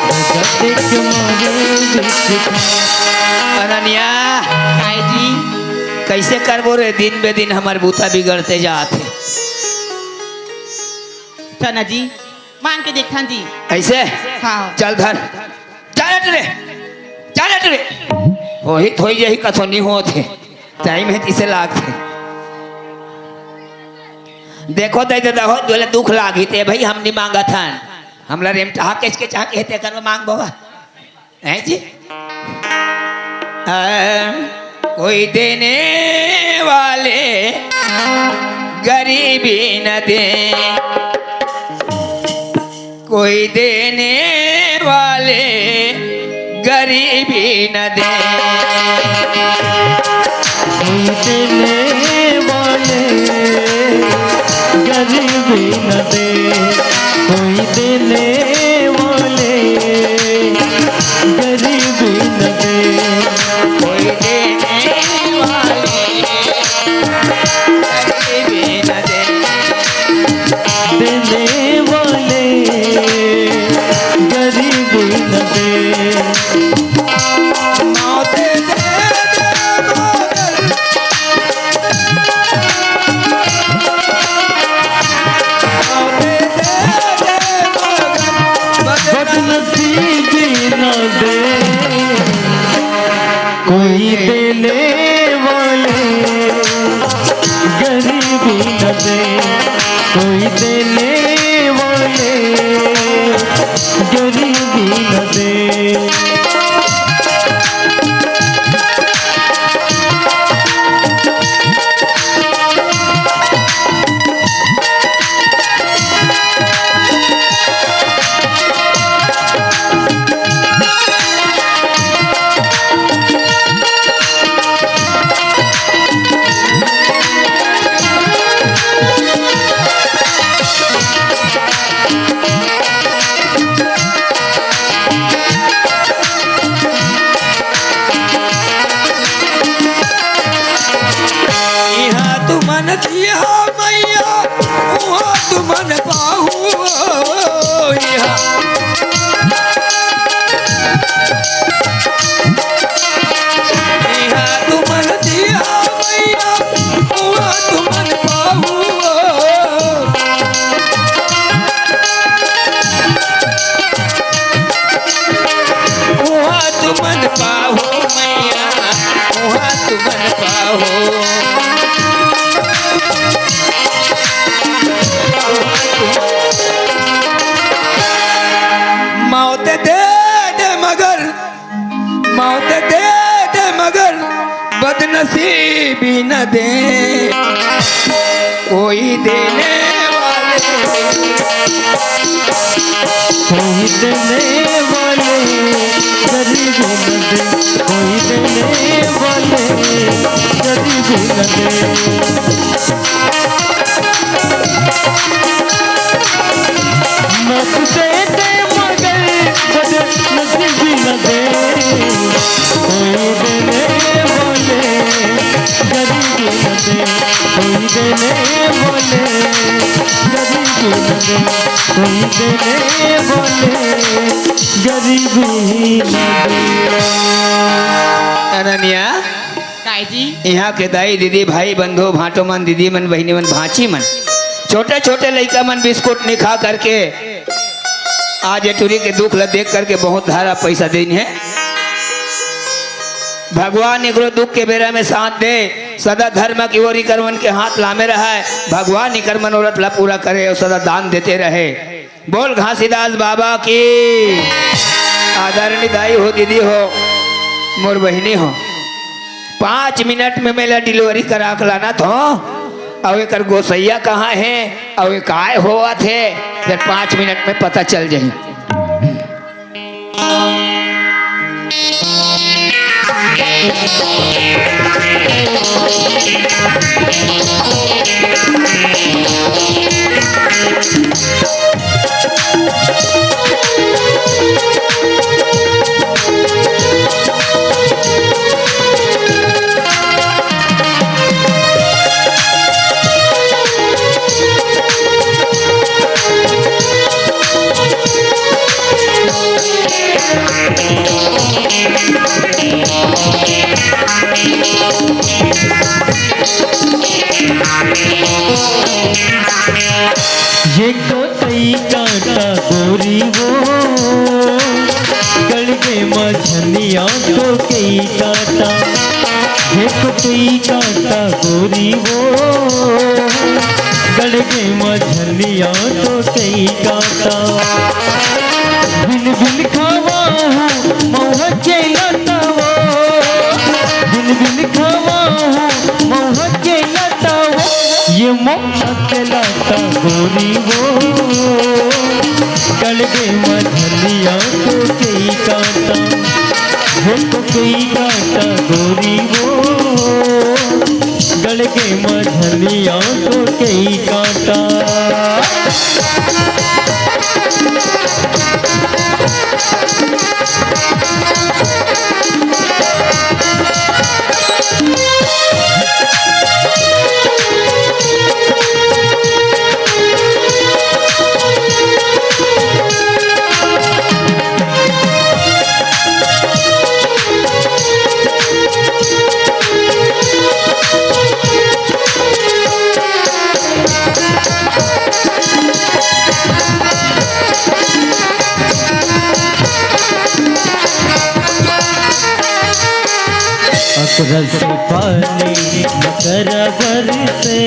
दगा दे के मारे बीच खार। अनन्या, काय जी? कैसे करबो रे, दिन बे दिन हमर बूता बिगड़ते जात हे। चना जी, मांग के देखथन जी। ऐसे? हाँ। चल धर। चल हट रे, चल हट रे। होही थोई यही कथो नहीं होत हे। टाइम हे तिसे लागथे। देखो दे दे हो, जोले दुख लागी ते भाई हम नहीं मांगत हन। हमला रेमटहा केच के चाह के ते कर मांग बाबा। हैं जी? हाँ, कोई देने वाले गरीबी न दे। कोई देने वाले गरीबी न दे। कोई देने वाले गरीबी न दे। कोई देने वाले गरीबी न दे। कोई देने वाले गरीबी न दे। देने वाले गरीब न दे। मौत दे दे मगर, मौत दे दे मगर, बदनसीबी न दे। कोई देने वाले गरीबी न दे, कोई देने वाले गरीबी न दे। इहाँ तुमन दिया मैया, उहाँ तुमन पाहू। इहाँ, इहाँ तुमन दिया मैया, उहाँ तुमन पाहू। उहाँ तुमन पाहू मैया, उहाँ तुमन पाहू। मौत दे दे मगर, मौत दे दे मगर बदनसीबी न दे। कोई देने वाले, कोई देने वाले गरीब न दे, कोई देने वाले गरीब न दे। कोई देने वाले गरीबी न दे। अननिया, काय जी? यहाँ के दाई, दीदी, भाई, बंधु, भांटो मन, दीदी मन, बहिनी मन, भांची मन, छोटे-छोटे लइका मन बिस्कुट नहीं खा करके आज ए टुरी के दुख ल देख करके बहुत धारा पैसा देन हे। भगवान एकरो दुख के बेरा में साथ दे, सदा धर्म की ओर इकर मन के हाथ लामे रहय। भगवान इकर मनोरथ ला पूरा करे और सदा दान देते रहे। बोल घासीदास बाबा की। आदरणीय दाई हो, दीदी हो, मोर बहिनी हो, पाँच मिनट में मेला delivery करा के लाना थो। अउ एकर गोसैया कहाँ हे, अउ ए काय होवत हे, फिर पाँच मिनट में पता चल जाही। ये तो तई कांटा गोरी वो, गलगे मझनिया तो कई कांटा। ये तो तई कांटा गोरी वो, गलगे मझनिया तो कई कांटा। बिन बिन खावा हूँ महुआ के लतावा, बिन बिन खावा हूँ महुआ के लतावा। ये महुआ के लता गोरी वो, गलगे मझनिया तो कई कांटा, वो तो कई कांटा गोरी वो, गलगे मझनिया तो कई कांटा। अकरस पानी मकर बरसे,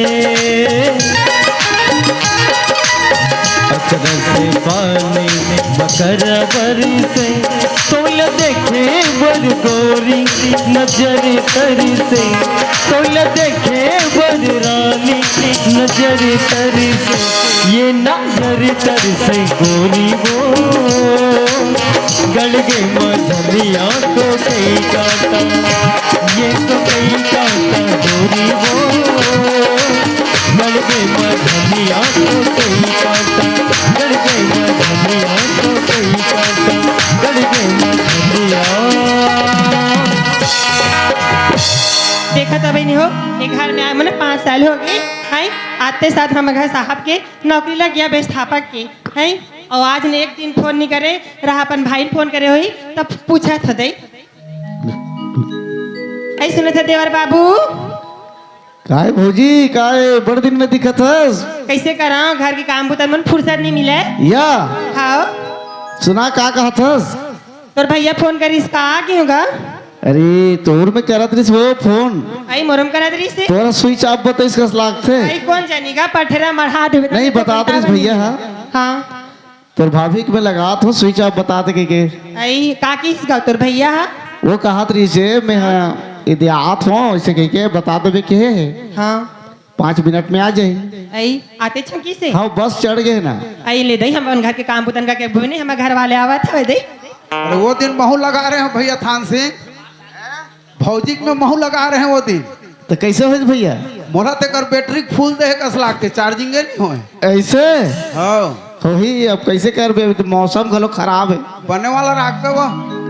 अकरस पानी मकर बरसे, तोला देखे बर गोरी नजर तरसे, तोला देखे बर रानी नजर तरसे, ये नजर तरसे गोरी वो, गलगे मझनिया तो कई कांटा, ये तो कई कांटा गोरी वो, गलगे मझनिया तो कई कांटा, गलगे मझनिया तो कई कांटा, गलगे मझनिया। देखत हवय नहीं हो, ये घर में आए मने पाँच साल हो गए, हैं? आते साथ हम घर साहब के नौकरी लग गया व्यवस्थापक के, हैं? और आज ने एक दिन फोन नहीं करे रहा, अपन भाई ने फोन करे होही, तब पूछत हवय। ऐ सुनत हे देवर बाबू। काय भौजी, काय बड़ दिन में दिखत हस? कैसे करा, घर के काम बुता मन फुर्सत नहीं मिले। या। हाँ। सुना, का कहत हस? तोर भैया फोन करिस का, आ गए होगा? अरे, तोर में करत रहिस वो फोन। आई मोरम करत रहिस से। तोरा switch off बताइस कस लागथे। आई कौन जानी गा, पठेरा मढ़ा देवे नहीं, बतात रहिस भैया, हाँ। हाँ। तोर भाभी के में लगात हो, switch off बता दे के, के। आई, का किस गा तोर भैया हा? वो कहत रहिस हे, मैं, हाँ, इदे आत हो, ऐसे कह के बता देवे के हे। हाँ। पाँच मिनट में आ जाही। आई, आते छकी से? हाँ, बस चढ़ गए ना। आई, ले दई, हम अपन घर के काम बुतन का के बुने, हम घर वाले आवत हवे दई। अरे, वो दिन महू लगा रहे हैं भैया थान सिंह, भौजी के में महू लगा रहे हैं वो दिन। तो कैसे होइस भैया? मोला तेकर battery full देहे कस लागथे, charging ए नहीं होए। ऐसे? हाँ। होही, अब कैसे करबे, अभी तो मौसम घलो खराब है। बने वाला राखबे वो।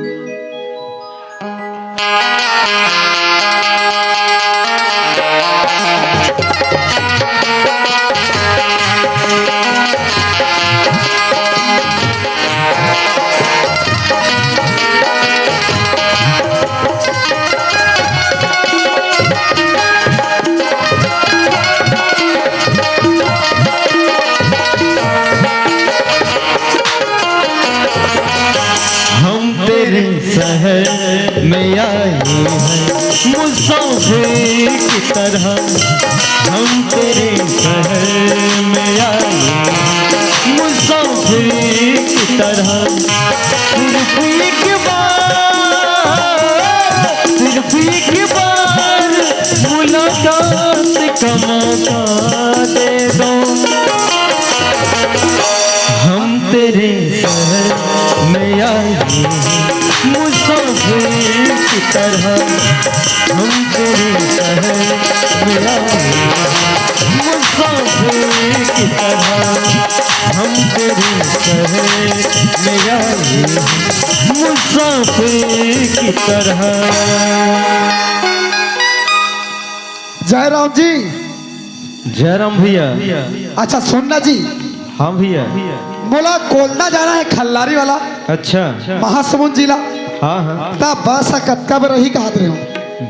शहर में आए हैं मुसाफिर की तरह, हम तेरे शहर में आए हैं मुसाफिर की तरह। सिर्फ एक बार, सिर्फ एक बार मुलाकात का मौका दे दो। हम तेरे शहर में आए हैं मुसाफिर की तरह, हम तेरे शहर में आए हैं मुसाफिर की तरह, हम तेरे शहर में आए हैं मुसाफिर की तरह। जयराम जी। जयराम भैया। अच्छा सुनना जी। हाँ भैया। मोला कोलदा जाना है, खल्लारी वाला। अच्छा। महासमुंद जिला। हाँ हाँ। ता बस ह कतका बेर रही कहत रहे हो?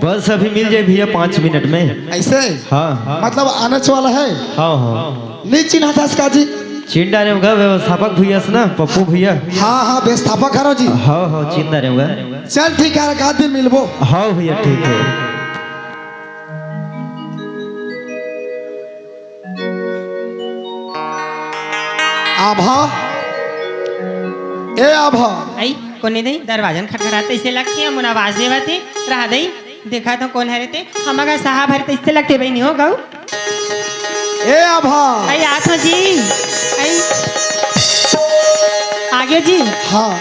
बस अभी मिल जाए भैया, पाँच मिनट में। ऐसे? हाँ। मतलब आने वाला है? हाँ हाँ। नहीं चिन्हा था इसका जी? चिन्ह डारे होगा व्यवस्थापक भैया से ना, पप्पू भैया। हाँ हाँ, व्यवस्थापक हरो जी। हाँ हाँ, चिन्ह डारे होगा। चल ठीक है, एक आध दिन मिलबो। हाँ भैया, ठीक है। आभा, ए आभा। आई, कोने दई, दरवाजन खटखटात तइसे लगथे, अमन आवाज देवत हे, रहा दई, देखा तो कोन हरे ते, हमर घर साहब हरे तइसे लगथे बहिनी हो गऊ। ए आभा। आई, आत हो जी। आई। आगे जी। हाँ।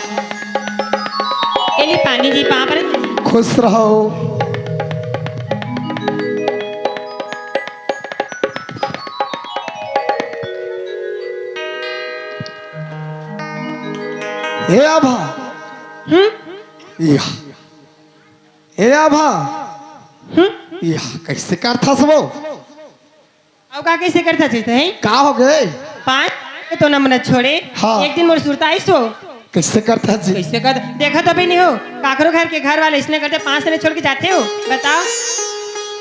एली पानी जी, पाँव पर। खुश रहो। ए आभा। हम्म? या। ए आभा। हम्म? या, कैसे करथस वो? अउ का कैसे करथस जी तैं? का हो गए? पाँच तो ना मन छोड़े। हाँ। एक दिन मोर सुरता आइस हो। कैसे करथस जी? कैसे कर, देखा तो भी नहीं हो, काकरो घर के घर वाले इसने करते, पाँच सने छोड़ के जाते हो, बताओ।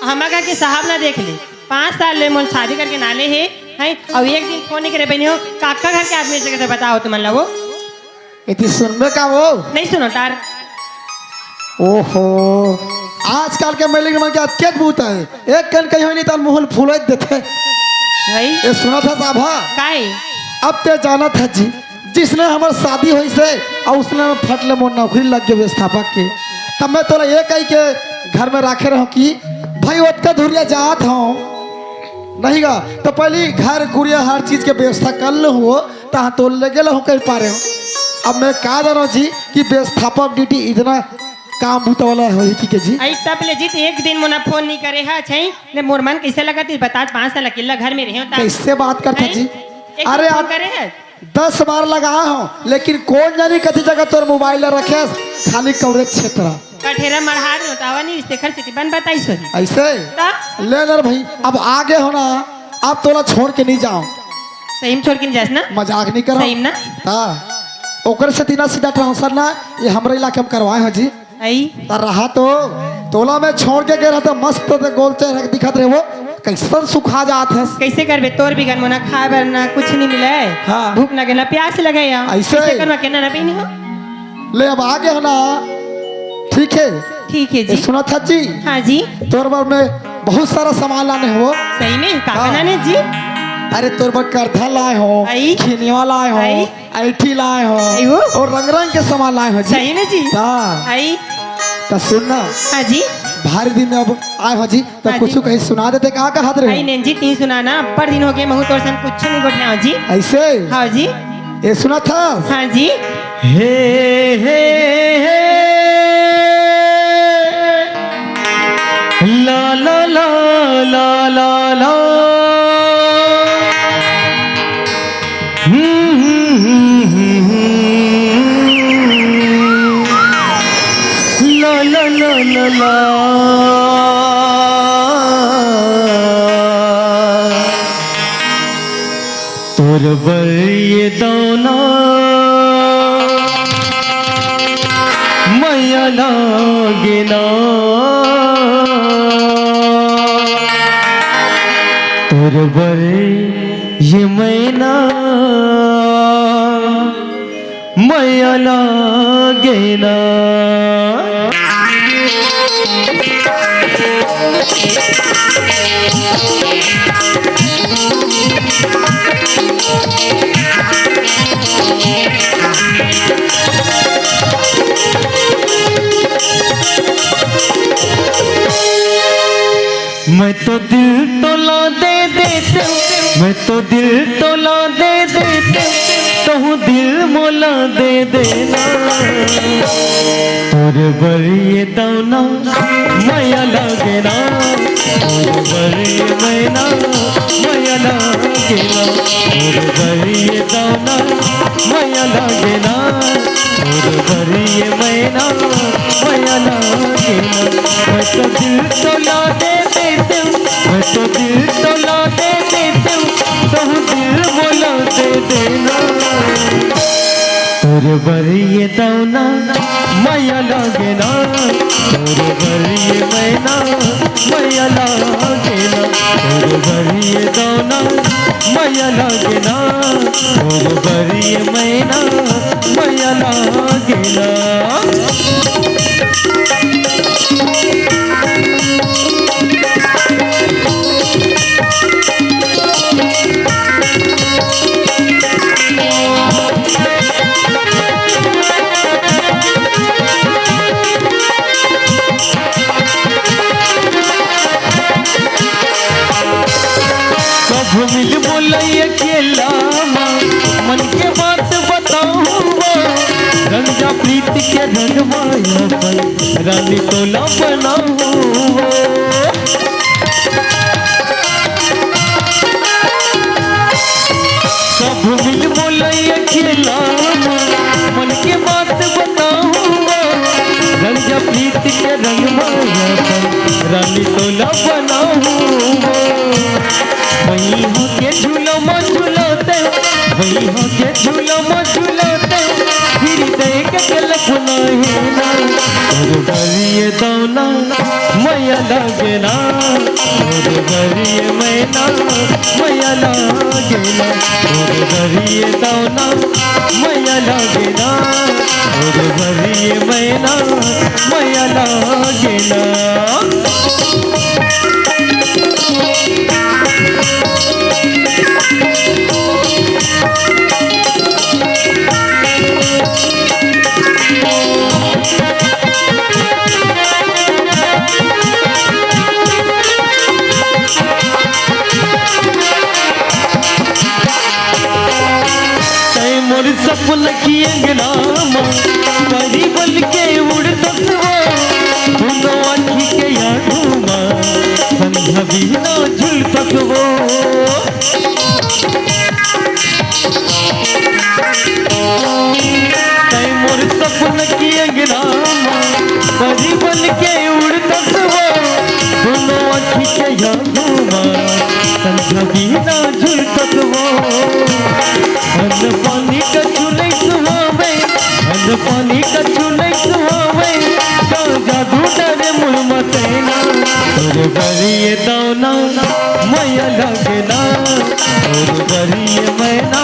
हमार घर के साहब ना देख ले, पाँच साल ले मोर शादी करके नाले हे, हैं, अउ एक दिन फोन नहीं करे बनी हो, काका घर के आदमी से कहते बताओ तुमन ला वो। एती सुनबे का वो? नहीं सुनो टार। ओहो, आजकल के मलिक मन के अतकेच बूता हे, एक कन कहीं होय नहीं त मुंह फुलाय देथे। भाई। ये सुनथस आभा? काहे? अब तैं जानथस जी, जिसने हमर शादी होइस हे अउ उसने हमर फट ले मोर नौकरी लग गे व्यवस्थापक के, तब मैं तोला ये कहि के घर में राखे रहूं कि भाई ओतका धुरिया जात हंव नहीं गा, त पहिली घर कुरिया हर चीज के व्यवस्था कर लेहूं, तहां तो लेगे लहूं कहि पारे हंव। अब मैं का जानंव जी कि व्यवस्थापक ड्यूटी इतना काम बूता वाला होही कि के जी? आई तब ले जी, त एक दिन मोला फोन नहीं करे हा, छै ने मोर मन कैसे लगत हे बता, पाँच साल अकेला घर में रहे हो ता। कैसे बात करथस जी? एक अरे दिन फोन आप करे है? दस बार लगाए हंव, लेकिन कोन जानी कति जगह तोर मोबाइल ला रखे हस, खाली कवरेज क्षेत्र। कठेरा मरहार नोटावा नहीं, तेखर सेती बन बताइस होही। ऐसे? ता? ले नर भाई, अब आगे हो ना, अब तोला छोड़ के नहीं जांव। सही में छोड़ के नहीं जास ना? मजाक नहीं करो। सही में ना? हाँ। ओकर से तीना सीधा ट्रांसफर ना, ये हमरे इलाके में करवाए हो जी। आई। त रहा तो, तोला मैं छोड़ के गे रहा त मस्त ते गोल चेहरा दिखत रहे वो, कैसन सुखा जात हस? कैसे करबे? तोर बिगर मोला खाए बर ना कुछ नहीं मिले। हाँ। भूख लगे ना प्यास लगे या। ऐसे? कैसे करवा के ना रबी नहीं हो? ले अब आगे हो ना, ठीक है? ठीक है जी। ए, सुनथस जी? हाँ जी। तोर बर में बहुत सारा सामान लाने हो। सही में? का का हाँ। लाने जी? अरे तोर बर करधा लाए हो, आई। खिनिया लाए हो, आई। ऐठी लाए हो अयो। और रंग रंग के सामान लाए हो जी। सही में जी? हाँ। आई। त सुन ना। हाँ जी। भारी दिन में अब आए हो जी, त हाँ कुछ जी। कहीं सुना देते, का कहत रहे? आई नहीं जी, तीन सुना ना, अब्बड़ दिन हो गए, महू तोर संग कुछ नहीं गोठिया जी। ऐसे? हाँ जी। ये सुनथस? हाँ जी। हे, हे, हे। ला, ला, ला, ला, ला, ला। हम्म, हम्म, हम्म, हम्म, हम्म। ला, ला, ला, ला, ला। तोर बर ये दौना मया लागे ना, तोर बर ये मैना मया लागे ना। मैं तो दिल तोला दे देते, मैं तो दिल तोला दे देते, तहूँ दिल मोला दे देना। तोर बर ये दौना मया लागे ना, तोर बर ये मैना मया लागे ना, तोर बर ये दौना मया लागे ना, तोर बर ये मैना मया लागे ना। मैं तो दिल तोला दे देते, मैं तो दिल तोला दे देते, तहूँ दिल मोला दे देना। तोर बर ये दौना मया लागे ना, तोर बर ये मैना मया लागे ना, तोर बर ये दौना मया लागे ना, तोर बर ये मैना मया लागे ना। कभू मिलबो लई अकेला मा, मन के बात बताहूँ वो। रंग जा प्रीत के रंग मा अपन, रानी तोला बनाहूँ वो। कभू मिलबो लई अकेला मा, मन के बात बताहूँ वो। रंग जा प्रीत के रंग मा अपन, रानी तोला बनाहूँ वो। वही होके झूला मा झूलते, वही होके झूला मा झूलते, फिर देख के लखना है ना। तोर बर ये दौना मया लागे ना, तोर बर ये मैना मया लागे ना, तोर बर ये दौना मया लागे ना, तोर बर ये मैना मया लागे ना। तै मोर सपना के अंगना मा, परी बन के उड़तस वो, दुनो आँखी के आगू मा, संझा बिहना झुलतस वो। तै मोर सपना के अंगना मा, परी बन के उड़तस वो, दुनो आँखी के आगू मा, संझा बिहना झुलतस वो। अन्न पानी कछु नइ सुहावे, अन्न पानी कछु नइ सुहावे, का जादू डारे मोर मा तैं ना। तोर बर ये दौना मया लागे ना, तोर बर ये मैना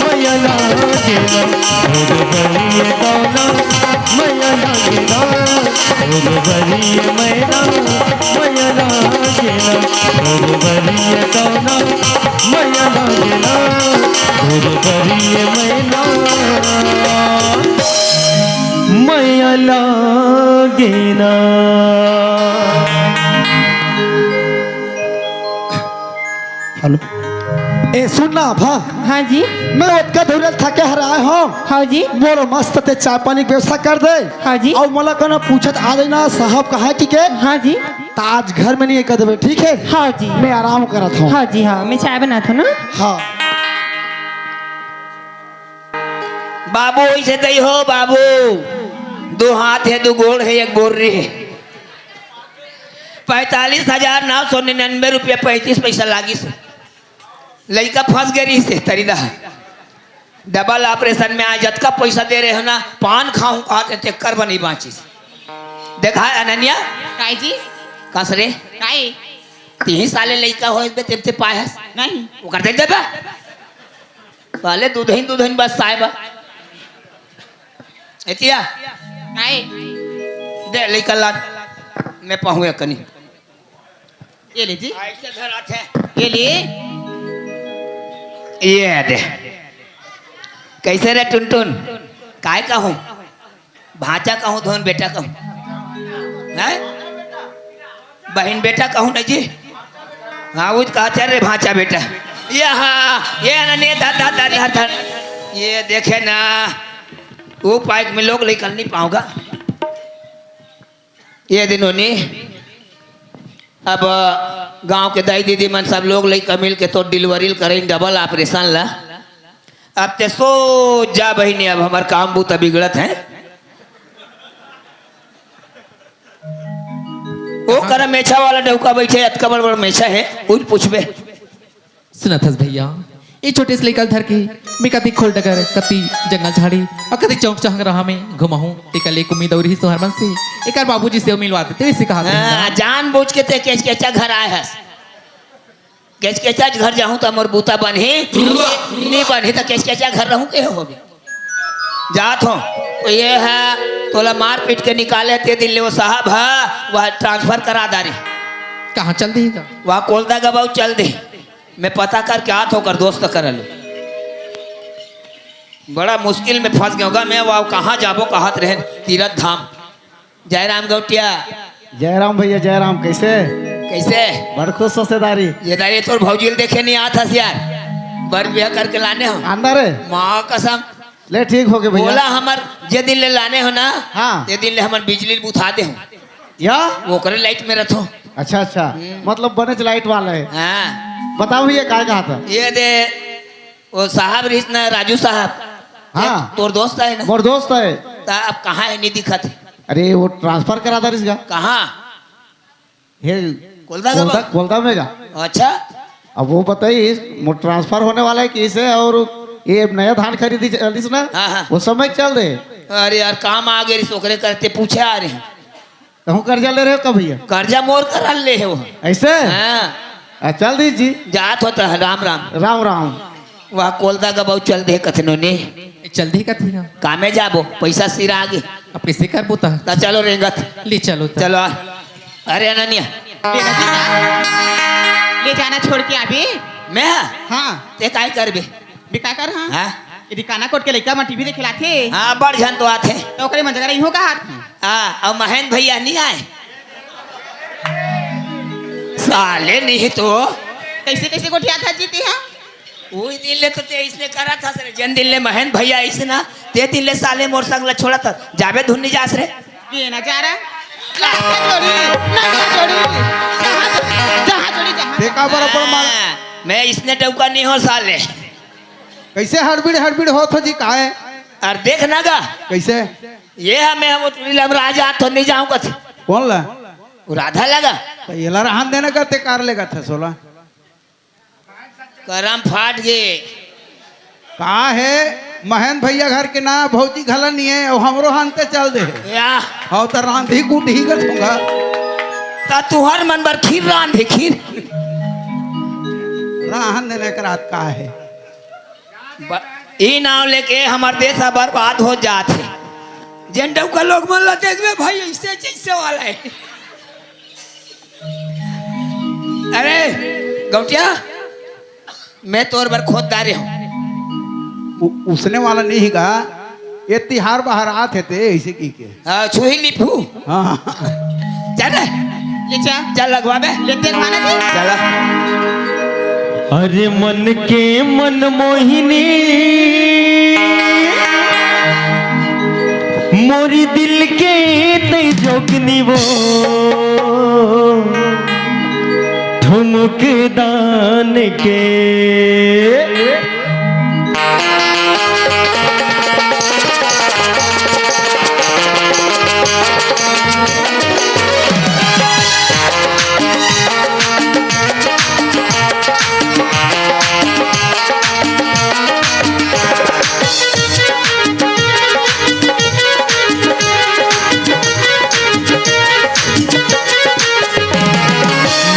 मया लागे ना, तोर बर ये दौना मया लागे ना, तोर बर ये मैना मया लागे ना, तोर बर ये दौना मया लागे ना, तोर बर ये मैना मया लागे ना। हेलो। ए, सुन ना, भा। हाँ जी। मैं ओतका धुरल थके हर आए हँव। हाँ जी। मोर मस्त ते चाय पानी के व्यवस्था कर दे। हाँ जी। अउ मोला कोनो पूछत आ जाए ना, साहब कहाँ कि के? हाँ जी। त आज घर में नहीं कर देबे, ठीक है? हाँ जी। मैं आराम करत हँव। हाँ जी, हाँ, मैं चाय बनात हँव ना। हाँ। बाबू, इसे दई हो बाबू, दो हाथ है, दो गोड़ है, एक बोर्री है। पैंतालीस हजार नौ सौ निन्यानवे रुपया पैंतीस पैसा लागिस। लइका फंस गे रहिस हे तरीदा। डबल ऑपरेशन में आज जतका पैसा दे रहे हो ना, पान खाहूं कहत हे, तेकर बर नइ बांचिस। देखा अनन्या? काय जी? कस रे? काय? तीन साले लइका होय बे, तेते पाए हस? नहीं। ओकर दे देबे? साले दूधइन, दूधइन बस साहेब। एतिया। काय? दे लइका ला। मैं पाहूँ या कनी। ये ले जी। ऐसे धराथे। ये ले। ये दे। कैसे रे टुनटुन? काय कहूँ? भांचा कहूँ, धोन बेटा कहूँ। हैं? बहिन बेटा कहूँ ना जी। हाँ, वो कहा चल रे भांचा बेटा। ये हाँ, ये ना ने धर, धर, धर, धर, धर। ये देखे ना, वो पाइक में लोग लेकर नहीं पाऊंगा। ये दिनों ने अब गांव के दाई दीदी मन सब लोग लइका मिल के तो डिलीवरी करें, डबल ऑपरेशन ला। अब ते सो जा बहिनी, अब हमर काम बूता बिगड़त है। ओ कर मेछा वाला डौका बैठे, अतका बड़ बड़ मेछा है, उन पूछबे। सुनत हस भैया, ये छोटे से लइका ल धर के मैं कति खोल डगर, कति जंगल झाड़ी और कति चौक चहक रहा में घुमाहूँ। तेकर ले एक उम्मीद और ही सोहर मन से, एकर बाबूजी से मिलवा देते, इसे कहा हाँ, जान बूझ के ते केचकेचा घर आए हस। केचकेचा घर जाहूँ त मोर बूता बनही, नहीं बनही त केचकेचा घर रहूँ के होबे। जात हो तो ये है, तोला मार पीट के निकाले ते दिन ले वो साहब है, वह ट्रांसफर करा दारी। कहाँ चल देगा? वह कोलदा गबाऊ चल दे। मैं पता करके आत हो कर दोस्त कर लो। बड़ा मुश्किल में फंस गया होगा मैं, वह कहाँ जाबो कहत रहे तीरथ धाम। जयराम गौटिया। जयराम भैया, जयराम। कैसे? कैसे? बड़ खुश हो सेदारी। ये दारी तोर भौजी ल देखे नहीं आत हस यार। बर बिहा करके लाने हो। अंदर है? माँ कसम। ले ठीक हो गए भैया। बोला हमर जे दिन ले लाने हो ना, हाँ। ये दिन ले हमर बिजली ल बुता दे हो। या? ओकरे लाइट में रथो। अच्छा, अच्छा। हम्म। मतलब बनेच लाइट वाला है। हाँ। बताओ भैया, काय कहा था? ये दे, वो साहब रहिस ना, राजू साहब। हाँ। ये तोर दोस्त है ना? मोर दोस्त है। ता अब कहाँ है, नहीं दिखत है? अरे, वो ट्रांसफर करा दारिस गा। कहाँ? हे, कोलदा का कोलदा, बा? कोलदा में गा। अच्छा। अब वो बताइस, मोर ट्रांसफर होने वाला है किसे, और ये नया धान खरीदी चलिस ना, हाँ, हाँ। वो समय चल दे। अरे यार, काम आ गए, ओकरे करते पूछे आ रहे हैं। कहूँ कर्जा ले रहे हो का भैया? कर्जा मोर करा ले हो। ऐसे? हाँ। आ, चल दी जी। जात हो त राम राम। राम राम। वह कोलदा गबाऊ चल दे कथनो ने। चल दे कथनो। कामे जाबो, पैसा सिरा आगे। अब कैसे करबो ता? ता चलो रेंगत। ले चलो ता। चलो आ। अरे अनन्या। ले जाना छोड़ के आबे। मैं? हाँ। ते काय करबे? बे का कर, हाँ? हाँ? यदि काना कोट के लइका मन टीवी देखे लाथे। हाँ, बड़ झन तो आथे। तो ओकरे मन जगह रही हो का हाथ में? हाँ, अब महेंद्र भैया नहीं आए। साले नहीं तो। कैसे, कैसे गोठिया था जीती, हाँ? वही दिन ले तो ते इसने करा था सर, जन दिन ले महेंद्र भैया इसना, ते दिन ले साले मोर संग ला छोड़ा था। जाबे धुन नहीं जास रे। ये ना जा रहा। लाखन जोड़ी, नंगन जोड़ी, जहाँ जोड़ी, जहाँ जोड़ी, जहाँ ते का बराबर मार। हाँ, मैं इसने डौका नहीं हो साले। कैसे हड़बिड़ हड़बिड़ होत हो जी, काहे? अरे देख ना गा। कैसे? ये हमें हम उतरी लम राजा तो नहीं जाऊं कथे। कौन ला? वो राधा लगा। तो येला रहन देना का ते कार लेगा था सोला। करम फाट गे। का है? महेंद्र भैया घर के ना भौजी घला नहीं है, और हमरो हंते चल दे। या। और तो रांधी कूट ही कर दूंगा। ता तुहर मन बर खीर रांधे खीर। रहन देने के रात का है। ब-, ई नाव लेके हमर देश ह बर्बाद हो जात हे। जेन डउका लोग मन ला देखबे भाई, ऐसे जैसे वाला है। अरे गौटिया, मैं तोर बर खोद डारे हूँ। उ-, उसने वाला नहीं गा, ये तिहार बाहर आत हे ते ऐसे की के। हाँ, छुही लिपू। हाँ। जा रे। ले जा। जा लगवा बे। ले तेल माने दे। चला। अरे मन के मन मोहिनी, मोरी दिल के तै जोगनी वो, ठुमुक दान के।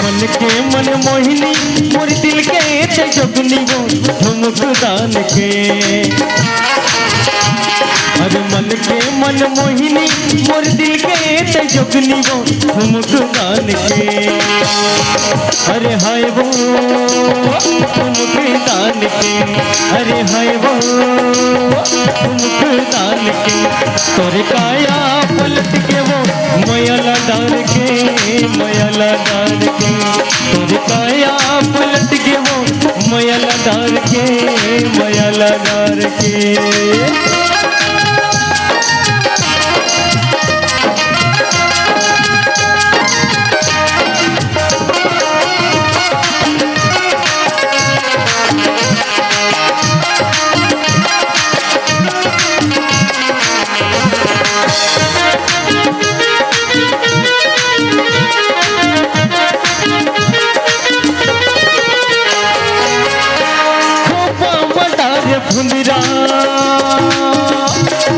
मन के मन मोहिनी, मोर दिल के ते जोगनी वो, ठुमुक दान के। अरे मन के मोहिनी मोर दिल के ते जोगनी वो ठुमुक दान के। अरे हाय वो ठुमुक दान के, अरे हाय वो ठुमुक दान के। तोरे काया पलट के वो मयाला डार के, मयाला डार के। तोरे काया पलट के वो मयाला डार के, मयाला डार के। खोपा मटार फुंदरा,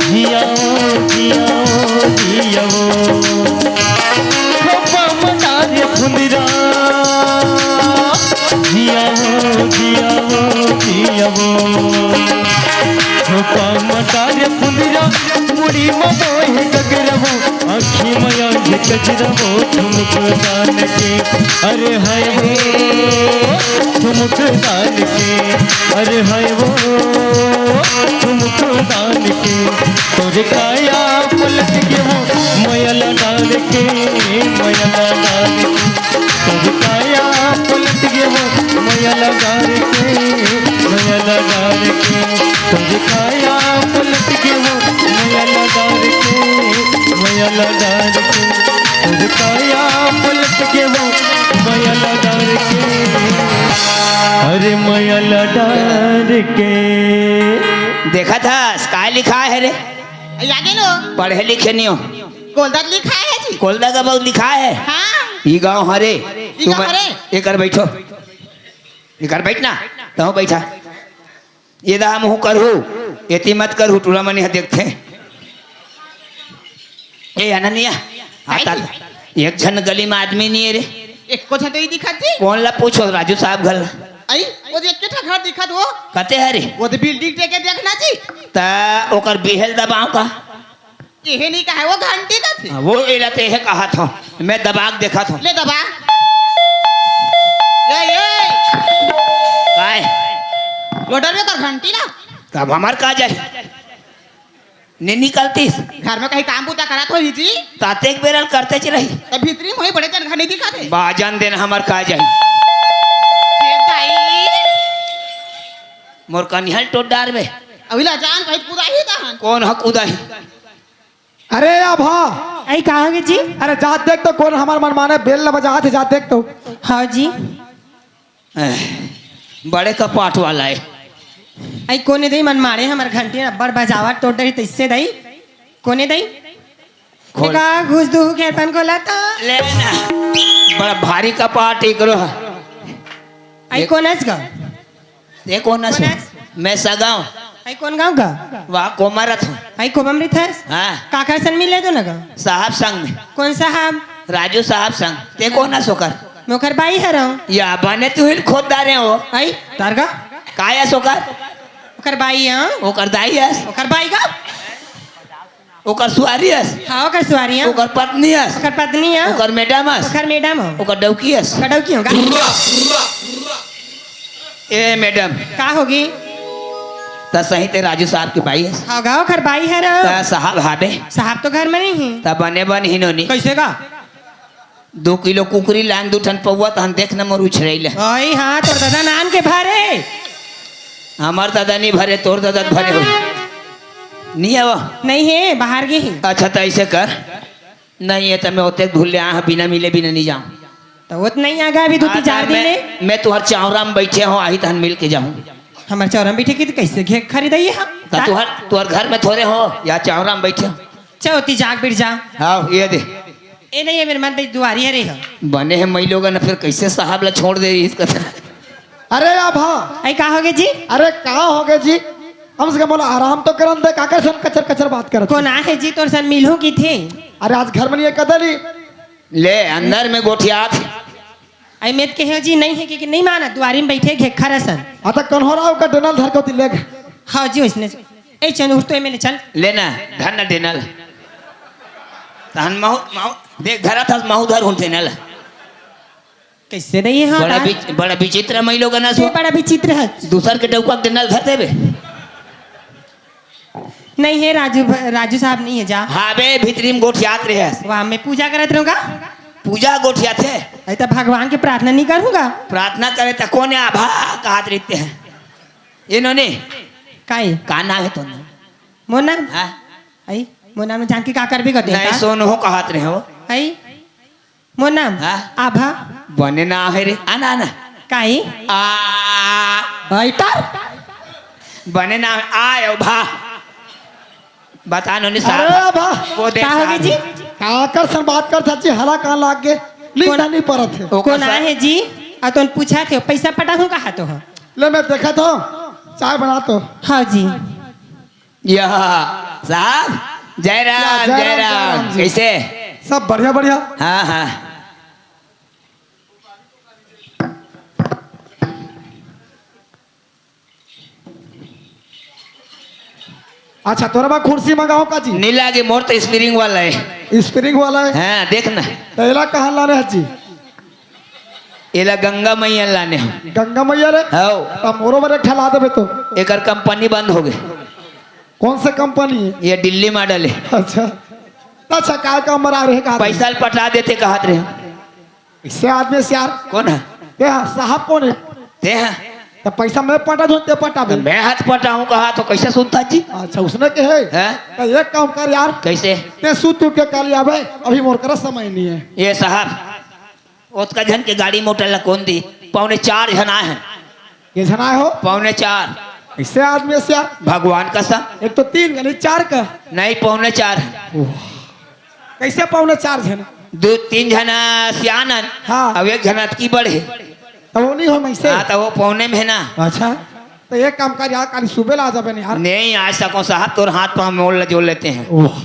जिया ओ, जिया ओ, जिया ओ। खोपा मटार फुंदरा, जिया ओ, जिया ओ, जिया ओ। खोपा मटार फुंदरा, मुड़ी म बोहे गगरा वो, आँखी म आंधी कजरा वो, ठुमुक दान के। अरे हाय वो ठुमुक दान के, अरे हाय वो ठुमुक दान के। तोरे काया पलट के वो मयाला डार के, मयाला डार के। तोरे काया पलट के वो मयाला डार के, मयाला डार के। तोरे काया पलट के वो मयाला डार के, मयाला डार के। तोरे काया पलट के वो मयाला डार के, अरे मयाला डार के। देखत हस, काय लिखाय हे रे? अरे आगे नो। पढ़े लिखे नहीं हो। कोलदा लिखाय हे जी। कोलदा का बहुत लिखाय हे। हाँ। ई गाँव हरे। ई गाँव हरे। एकर बैठो। एकर बैठ ना। तहूँ बैठा। ये दा मुँह करहू, एती मत करहू, टूरा मन ह देखथे। ए अननिया, आता, एक झन गली म आदमी नहीं हे रे। एको झन तो ही दिखत जी। कोन ला पूछो, राजू साहब घर ला। आई, वो देख के ठा घर दिखत वो। कते हरे? वो तो बिल्डिंग टेके देखना जी। ता ओकर बिहेल दबाव का? एहे नहीं कहा, वो घंटी का थी। हाँ, वो एला ते एहे कहा था, मैं दबा के देखा था। ले दबा। ए, ए। काय? लोडर में कर घंटी ना। तब हमार का जाए? ने निकलतीस। घर में कहीं काम बूता करत होही जी। ताते एक बेरल करते च रही। तब भीतरी में वही बड़े जन घर नहीं दिखा थे। बाजन देन हमार का जाए? ए दाई। मोर कनिहल टोट डार बे। अभी ला जान कहीं कूदा ही था। कौन ह कूदा ही? अरे या भा। आई कहाँ गे जी? अरे जात देख तो कोन हमर मनमाने बेल ल बजात हे, जात देख तो। हाँ जी। एह, बड़े कपाट वाला हे। आई कोने दई मनमाने हमर घंटी अब्बड़ बजावत टोट डरी तइसे दई। कोने दई? खोल। का घुस दू के तन को लता। ले ना। बड़ा भारी कपाट एकरो। आई ये कोन अस गा? ते कोन अस? कोन अस? मैं सगांव। आई कोन गांव का? वाह, कोमा रथों। आई कोमा म रथस? हाँ। काकर संग मिले तो ना गा? साहब संग में। कोन साहब? राजू साहब संग। ते कोन अस ओकर? मैं ओकर बाई हरंव। या बने तू हिल खोद डारे हो। आई, तार का? काय अस ओकर? ओकर बाई, हाँ। ओकर दाई अस? ओकर बाई का? ओकर सुआरी अस? हाँ, ओकर सुआरी, हाँ। ओकर पत्नी अस? ओकर पत्नी, हाँ। ओकर मैडम अस? ओकर मैडम हो। ओकर डौकी अस? ओकर डौकी हो गा। ए मैडम। का होगी? त सही ते राजू साहब के बाई हस। हाँ गा, ओकर बाई हरंव। त साहब हाबे? साहब तो घर में नहीं हे। त बने बन ही नोनी। कैसे गा? दो किलो कुकरी लान, दू ठन पौवा, तहन देख न मोर उछरैले। ओई हाँ, तोर दादा नान के भरे। हमर दादा नहीं भरे, तोर दादा भरे हो। नहीं आवा? नहीं हे, बाहर गे हे। अच्छा, त ऐसे कर, नहीं हे त मैं ओतेक धुल ले आया, बिना मिले बिना नहीं जाऊँ। त वो तो नहीं आगा अभी दू तीन चार दिन ले। मैं तुहर चावरा में बैठे हो, आही तहन मिल के जाऊँ। हमर चावरा में बैठे की तो कैसे घे खरीदाई हम? त तुहर, तुहर घर में थोड़े हो, या चावरा में बैठे हो। चल, ओती जाग बिर जा। हाँ, ये दे। ए नहीं, ये मेरे मन पे दुआरी हरे हो। बने हे मई लोगन, फिर कैसे साहब ला छोड़ दे इसका? अरे या भा। आई का होगे जी? अरे का होगे जी? कम से कम बोला आराम तो करन दे, काकर सन कचर कचर बात करत। कोन आहे जी तोर सन मिलहूँ किथे? अरे आज घर में नहीं हे कदली। ले अंदर में गोठियात। आई मैं त कहे जी नहीं हे कि, कि नहीं माना, दुआरी में बैठे घेखर असन। आ त कन्होरा ओकर डोनल धर के ओती लेग। हाँ जी, वैसने। ए चल, उठ तो एमे ले चल। लेना, धन न देना ला। तहन महू, महू, देख, धरा था महू धर हुन देना ला। कैसे नहीं है? हाँ, बड़ा बता। विच-, बड़ा विचित्र मई लोग ना ये सो। बड़ा विचित्र है। दूसर के डौका के देना ला धर देबे। नहीं है राजू भ-, राजू साहब नहीं है जा। हाँ बे, भीतरी में गोठियात रहे। वाह, मैं पूजा करत रहूंगा। पूजा गोठियात है। अरे तो भगवान के प्रार्थना नहीं करूंगा। प्रार्थना करे तो कौन है आभा कहत रहते हैं। इन्होंने काई? का नाम है तो ना? मोर नाम? हाँ? आई, मोर नाम जान के का करबे कर नहीं, देता? सोन हो कहत रहे हो। आई, मोर नाम? हाँ? आभा। बने नाम है रे। आना, आना। काई? आ। आई तर? बने नाम आयो भा। बता नोनी साहब। अरे भा। वो देख का होगे साहब। जी? काकर सन बात कर था जी, हला कान लाग गे। ली कौन? नहीं परत है। ओकर कौन सा- आए है जी? आ तो पूछा थे, पैसा पटा हूँ कहा तो हो? ले मैं देखा तो, चाय बना तो। हाँ जी। यह साहब, जय राम, या, जय जय राम, राम, जय राम जी। कैसे? सब बढ़िया, बढ़िया। हाँ, हाँ। अच्छा, तोरा बा कुर्सी मंगाओ का जी? नी लागे, मोर तो स्प्रिंग वाला है। स्प्रिंग वाला है? हाँ, देख ना। तो एला कहाँ लाने है जी? एला गंगा मैया लाने हो। गंगा मैया रे? हौ। तो मोरो बर एक ठा ला देबे तो। एकर कंपनी बंद हो गए। कौन सा कंपनी है? ये दिल्ली मॉडल है। अच्छा। अच्छा, काय का मरा रहे का? पैसा ल पटा देते कहत रहे। इससे आदमी से यार। कौन है? ते हा, साहब कौन है? ते हा? तो पैसा मैं पटा दूं, ते पटा तो दे। मैं हाथ पटाऊं कहा तो कैसे सुनता जी? अच्छा, उसने के है? हैं? तो एक काम कर यार। कैसे? ते सूत उठ के काली आवे, अभी मोर करा समय नहीं है। ये साहब, ओतका झन के गाड़ी मोटर ला कौन दी? पौने चार झन आए हैं। के झन आए हो? पौने चार। इससे आदमी से यार। भगवान कसम। एक तो तीन का नहीं, चार का। नहीं, पौने चार है। ओह। कैसे पौने चार झन? दो तीन झन सियान हन, हाँ। अब एक झन अतकी बड़ है। तो वो नहीं हो मैं से? हाँ, तो वो पौने में है ना। अच्छा, तो एक काम कर यार, काली सुबह ला जाबे नहीं यार। नहीं आ सको साहब, तोर हाथ पाँव मोल जोड़ लेते हैं। ओह,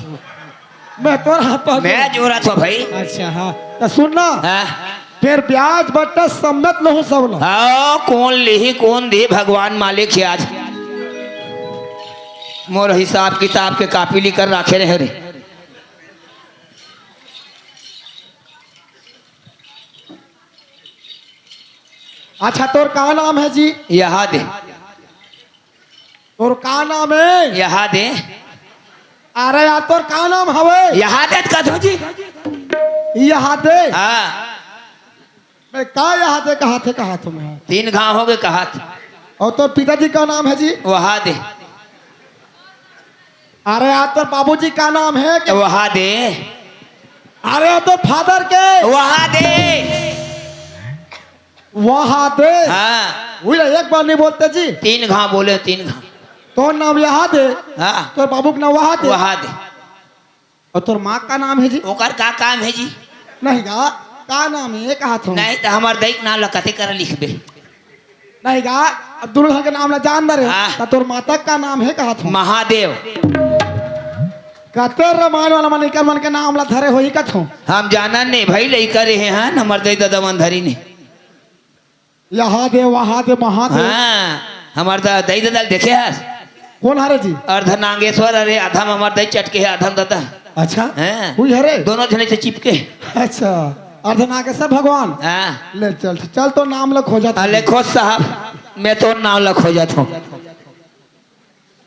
मैं तोर हाथ पाँव मैं जोड़- जोड़ा था भाई। अच्छा, हाँ, तो सुन ना। हाँ। फिर ब्याज बट्टा सम्मत लहू सब ला। हाँ, कौन लिही, कौन दी, भगवान मालिक है आज। मोर हिसाब किताब के कापी लेकर रखे रहे रे। अच्छा, तोर का नाम है जी? यहा दे। तोर का नाम है? यहा दे। अरे यार, तोर का नाम हवे? यहा दे कथो जी। यहा दे। हाँ। मैं का यहा दे कहा थे, कहा थे मैं? तीन घाव हो गए कहा थे। और तोर पिताजी का नाम है जी? वहा दे। अरे यार, तोर बाबूजी का नाम है? तो वहा दे। अरे यार, तोर फादर के? वहा दे। वहा दे। हाँ। वही ना, एक बार नहीं बोलते जी। तीन घाव बोले, तीन घाव। तोर नाम यहा दे। हाँ। तोर बाबू का नाम वहा दे। वहा दे। और तोर माँ का नाम है जी? ओकर का काम है जी? नहीं गा, का नाम है, ये कहा था। नहीं तो हमार दई के नाम ला कते कर लिखबे। नहीं गा, अब दुल्हन के नाम ला जान दे रे। हाँ। तो तोर माता का नाम है, कहा था। महादेव। कते रामायण वाला मन इकर मन के नाम ला धरे होही कथो। हम जानन नहीं भाई, लइका रहे हैं, हमार दई ददा मन धरी नहीं। यहा दे, वहा दे, महा दे। हाँ, हमार दा-, दई ददा ल देखे हस? कौन हरे जी? अर्ध नागेश्वर हरे, आधा म हमार दई चटके है, आधा म ददा। अच्छा? हाँ। हुई हरे? दोनों झने से चिपके। अच्छा, अर्ध नागेश्वर भगवान। हाँ। ले चल, चल तो नाम ल खोजत हाँ, ले हूँ। खोज साहब, मैं तो नाम ल खोजत हूँ।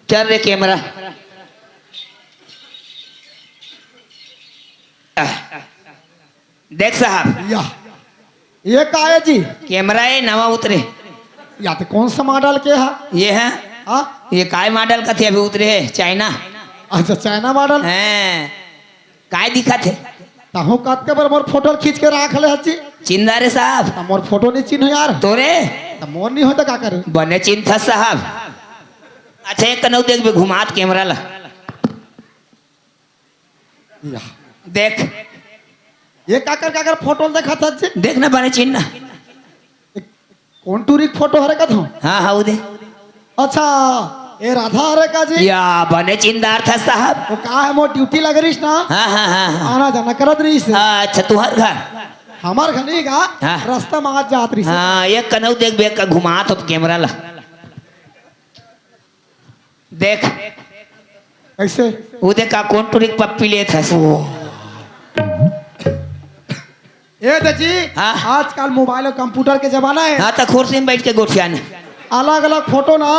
चल रे कैमरा। देख साहब। या। ये का है जी? कैमरा है, नवा उतरे। या तो कौन सा मॉडल के है? ये है। हाँ? ये काय मॉडल का थे, अभी उतरे है, चाइना। अच्छा, चाइना मॉडल? हैं। काय दिखा थे? तहु कतके बार मोर फोटो खींच के राख ले हची। चिंदा रे साहब। त मोर फोटो नहीं चिन्ह यार। तोरे? त मोर नहीं होता का करे? बने चिंता साहब। अच्छा, एक कनऊ देख बे, घुमात कैमरा ला। या। देख। ये काकर, काकर फोटो देखा था जी? देख ना, बने चिन्ह ना। कौन टूरी के फोटो हरे कथो? हाँ, हाँ, वो दे। अच्छा, ये राधा हरे का जी? या, बने चिंदार था साहब। वो का है, मोर ड्यूटी लग रहीस ना? हाँ, हाँ, हाँ, हाँ। आना जाना करत रहीस। हाँ, अच्छा, तुहर घर? हमार घर नहीं का, हाँ। रास्ता में आज जात रहीस। हाँ, एक कनऊ देख बे, का घुमात हो कैमरा ला। देख, कैसे? वो देखा कौन टुरी के पप्पी लेत हस। ए दे जी, हाँ। आजकल मोबाइल और कंप्यूटर के जमाना है। हाँ, तो कुर्सी में बैठ के गोठियान। अलग-अलग फोटो ना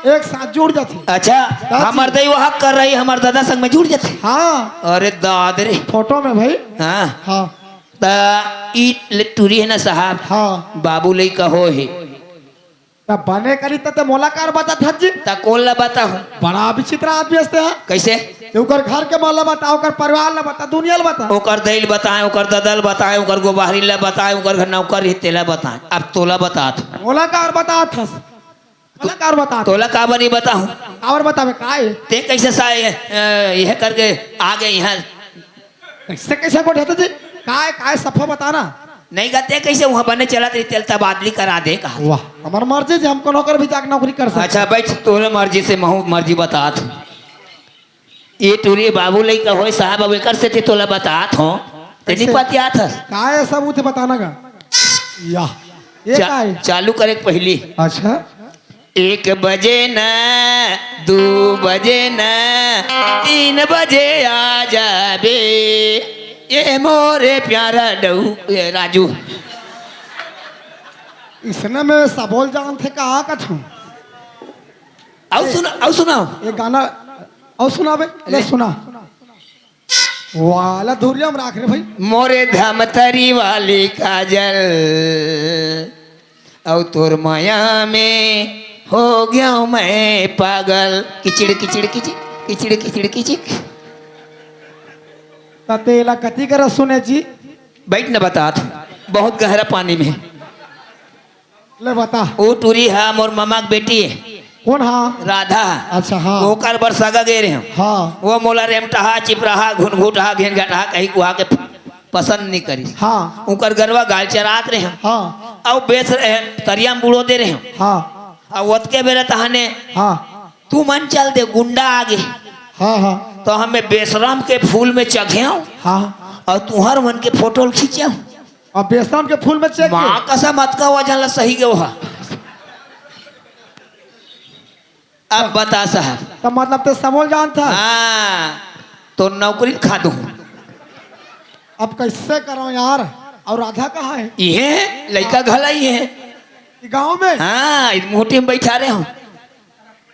एक साथ जुड़ जाथे। अच्छा, दादा जी। हमर दई वहाँ कर रही, हमर दादा संग में जुड़ जाथे। हाँ। अरे दाद रे। फोटो में भाई। हाँ। हाँ। त ई ले टुरी है ना साहब। हाँ। बाबू लइका हो हे। त बने करी त ते मोला कार बताथस जी? त कोन ला बताहूँ? बड़ा विचित्र आदमी हसते हैं। कैसे? ते ओकर घर के मन ला बता, ओकर परिवार ला बता, दुनिया ला बता। ओकर दई ल बताएँ, ओकर ददा ल बताएँ, ओकर गोबहरी ला बताएँ, ओकर घर नौकर रही तेला बताएँ। अब तोला बतात हूँ। मोला कार बताथस? मोला कार बतात? तोला काबर नहीं बताहूँ? काबर बताबे? काय? ते कैसे सा ये, अ, यह करके आ गए यहाँ? कैसे, कैसे गोठियाथस जी? काय, काय सफा बताना। नहीं गा, ते कैसे वहाँ बने चलत रही, तेल तबादली करा दे कहा। वाह, हमर मर्जी जी, हम कोनो कर भी जाके नौकरी कर सकते। अच्छा, बैठ, तोरे मर्जी से महू मर्जी बतात। ये टुरी बाबू लइका होय साहब, अब एकर सेती तोला बतात हों। ते नहीं कैसे? पतियात हस। काय सबूत है बताना गा? या, ये चा-, काय? चालू करे के पहली। अच्छा। एक बजे न, दू बजे न, तीन बजे आ जाबे, ये मोरे प्यारा डऊ, ये राजू। इसने में सबोल जानथे का कछु? अउ सुना, अउ सुनाओ। ये गाना अउ सुनाबे, ले ले। सुना। वाला धुरिया में राख रे भाई। मोरे धमतरी वाली काजल, अउ तोर माया में हो गया मैं पागल। किचिड़, किचिड़, किचिड़, किचिड़, किचिड़, किचिड़। त तेला कति करा सुने जी? बैठ न बतात, बहुत गहरा पानी में। ले बता। ओ टूरी हा मोर ममा के बेटी। कौन हा? राधा। अच्छा, हाँ। ओकर बर सगा गे रेहेंव। हाँ। वो मोला रेमटहा, चिपराहा, घुनघुटहा, घेनघाटहा कही कुहा के पसंद नहीं करिस। हाँ। ओकर गरवा गाय चरात रेहेंव। हाँ। अउ बेच रहे, तरिया में बुड़ो दे रेहेंव। हाँ। अउ ओतके बेरा तहाने हाँ। तू मन चल दे, गुंडा आगे। हाँ, हाँ। तो हमें बेसरम के फूल में चघेंव। हाँ। अउ तुहर मन के फोटो ल खींचेंव। अब बेसन के फूल में चेक माँ के। कसम, अतका वजन ला सही गयो हा। अब बता साहब। तो मतलब ते समोल जानथा? हाँ, तो नौकरी खा दूँ। अब कैसे करो यार? और राधा कहाँ है? इहे लइका घला इहे। ये गाँव में? हाँ, इस मोटी में बैठा रहे हो।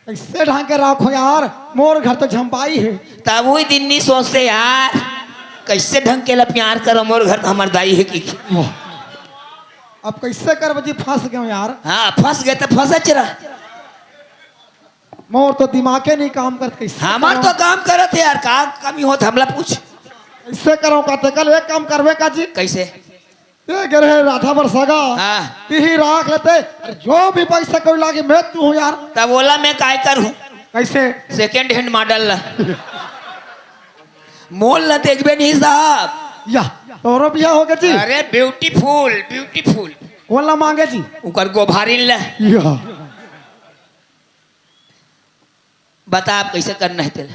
कैसे ढंग के राखो यार, मोर घर तो झम्पाई है। तब वही दिन नहीं सोचते यार, कैसे ढंग के ला प्यार करो, मोर घर तो हमार दाई है कि। वाह। अब कैसे करबे जी, फंस गए यार। हाँ, फंस गए तो फंसे चला। मोर तो दिमागे नहीं काम करत, कैसे हमार करो? तो काम करत है यार, का कमी होत हमला पूछ। कैसे करो का? ते कल एक काम करबे का जी? कैसे? ते गे रहे राधा बर सगा, हाँ। तिही राख लेते, अरे जो भी पैसा कोई लागे, मैं तू हूँ यार। तब ओला मैं काय करूँ? कैसे? सेकंड हैंड मॉडल ला। मोल ला देखबे नहीं साहब। या, तोरो बिया होगे जी? अरे ब्यूटीफुल, ब्यूटीफुल। कौन ला मांगे जी? उकर गोभारिन ला। या। बता, अब कैसे करना है तेला?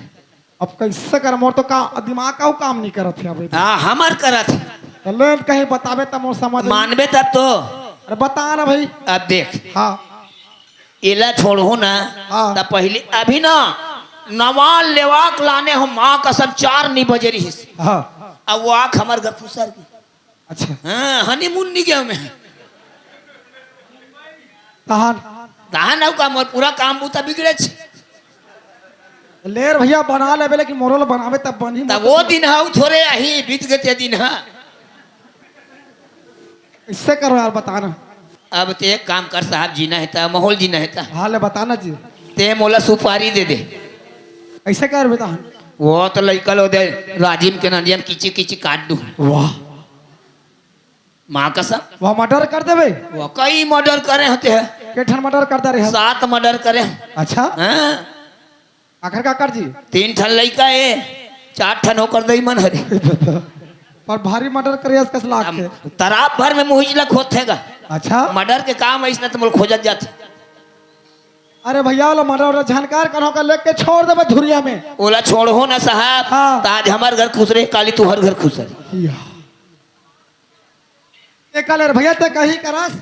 अब कैसे कर, मोर तो का दिमाग का काम नहीं करत है अभी। हाँ, हमर करत है। तो ले कहीं बताबे तब मोर समझ में। मानबे तब तो। अरे बता ना भाई। अब देख। हाँ। एला छोड़हूँ ना, हाँ। तब पहले अभी ना नवा लेवाक लाने हो, माँ कसम, चार नहीं बजे रहिस। हाँ। अब वो आँख हमर घर खुसर गई। अच्छा। हाँ, हनीमून नहीं गया मैं। तहान। तहान अउ का, मोर पूरा काम बूता बिगड़े छे। ले रे भैया, बना लेबे, लेकिन मोरो ला बनाबे तब बनही, तब मोर वो तो दिन हा, उ थोरे आही, बीत गए ते दिन हा। इससे करो यार, बताना। अब ते एक काम कर साहब, जीना है ता, माहौल जीना है ता। हाँ, ले बताना जी। ते मोला सुपारी दे दे। ऐसे कर बेटा। वो तो लइका लो दे, राजिम के नंदिया में किची किची काट दूँ। वाह। माँ कसम। वह मर्डर कर देबे। वो कई मर्डर करे होते हैं। के ठन मर्डर कर दे रहे हैं? सात मर्डर करे हैं। अच्छा। हाँ। आखिर का कर जी? तीन ठन लइका है, चार ठन होकर दई मन हरे। पर भारी मर्डर करे, कस लाग के। तराप भर में मुहिज लग होत हैगा। अच्छा। मर्डर के काम ऐसने तो मोल खोजत जात। अरे भैया, वाला मर्डर वाला जानकार कन्हो का लेके छोड़ देबे धुरिया में। ओला छोड़हूँ ना साहब। हाँ। त आज हमार घर खुस रहे, काली तुहर घर खुस रहे। या। ते काले रे भैया, ते कहीं करस।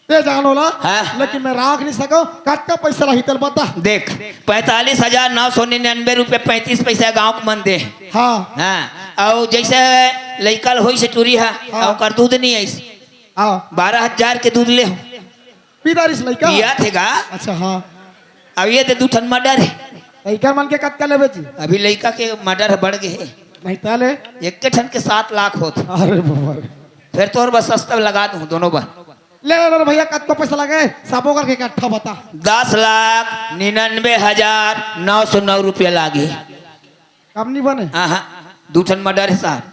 ते जान ओला, हाँ। लेकिन मैं राख नहीं सकव। कतका पैसा लगही तेला बता। देख, पैंतालीस हजार नौ सौ निन्यानवे रुपया पैंतीस पैसा गांव के मन दे। हाँ। हाँ, अउ जैसे लइका ल होइस टूरी हा, हाँ। अउ ओकर दूध नहीं आइस, हाँ। बारह हजार के दूध ले हो। पी डारिस लइका? पिया थे गा। अच्छा, हाँ। अब ये दे दू ठन मर्डर हे। लइका मन के कतका लेबे जी? अभी लइका के मर्डर बढ़ गे हे। नहीं ताले। एक के ठन के सात लाख होत। अरे बाबा रे। फिर तोर बस सस्ता लगा दूं दोनों बार। ले, ले, ले भैया, कतको पैसा लगे, सबो करके इकट्ठा बता। दस लाख निन्यानवे हजार नौ सौ नौ रुपया लागे। कम नहीं बने? हाँ, हाँ, दू ठन मर्डर हे साहब।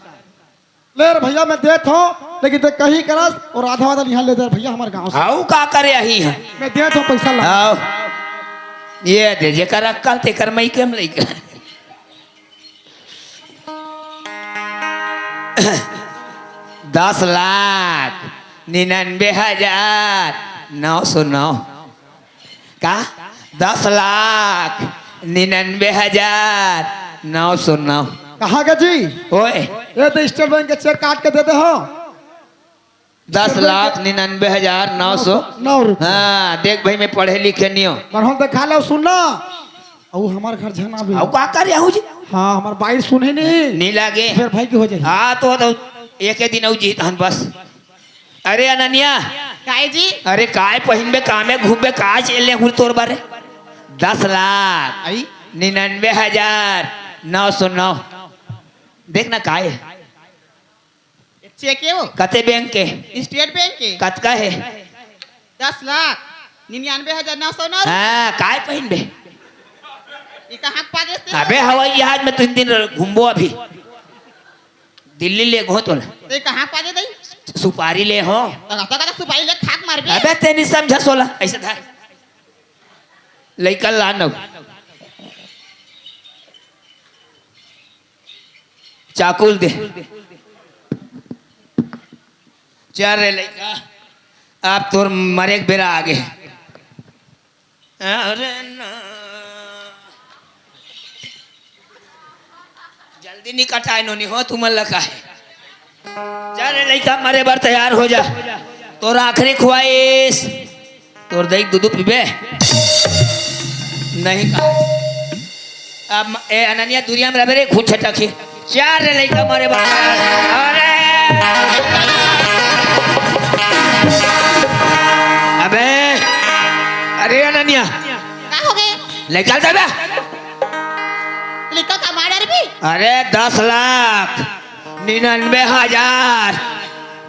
ले रे भैया, मैं देत हूँ, लेकिन ते कहीं करस अउ आधा आधा निहाल ले दे भैया हमारे गाँव से। हाउ का करे यही है? मैं देत हूँ पैसा ला। हाउ। ये दे, जेकर अक्कल तेकर मइके म लइका। दस लाख निन्यानवे हजार नौ सौ नौ। का? दस लाख निन्यानवे हजार नौ सौ नौ। कहाँ का जी? ओए। ये तो स्टेट बैंक के चेक काट के दे दे हो। दस लाख निन्यानवे हजार नौ सौ। नौ रुपया। हाँ, देख भाई, मैं पढ़े लिखे नहीं हूँ। पढ़ो तो खा लो, सुन ना। अउ हमार घर झना भी। अउ का कर रहू जी? हाँ, हमार बाई सुने नहीं। नहीं लागे। फिर भाई की हो जाए। हाँ, तो, तो एक ही दिन अउ जीत हन बस। अरे अनन्या। काय जी? अरे काय पहिनबे, कामे घूमबे, काय चले हुल तोर बारे? दस लाख आई? निन्यानवे हजार नौ सौ नौ। देख ना काय? चेक हे वो। कते बैंक के? स्टेट बैंक के। कतका हे? दस लाख निन्यानवे हजार नौ सौ नौ। हाँ, काय पहिनबे? ये कहाँ के पागे से? अबे हवाई जहाज में तीन दिन घूमबो अभी। दिल्ली ले गो तोला। ते कहाँ पागे दई? सुपारी ले हो। तो कहता कहता सुपारी ले खाक मारबे। अबे ते नहीं समझा सोला, ऐसे धर। लइका ला न। चाकुल दे। चल रे लइका, अब तोर मरे के बेरा आगे। अरे ना। जल्दी नहीं कटाए नोनी हो, तुमन लगा है। जा रे लइका, मरे बर तैयार हो जा। तोर आखिरी ख्वाहिश, तोर दई दूध पीबे? नहीं कहा। अब ए अनन्या दुरिया में रहबे रे, खून छटक ही। चार रे लइका मारे बा। अरे! अबे! अरे अनन्या! का हो गे? लइका दे बे। लइका का मार डारबे? अरे दस लाख निन्यानवे हजार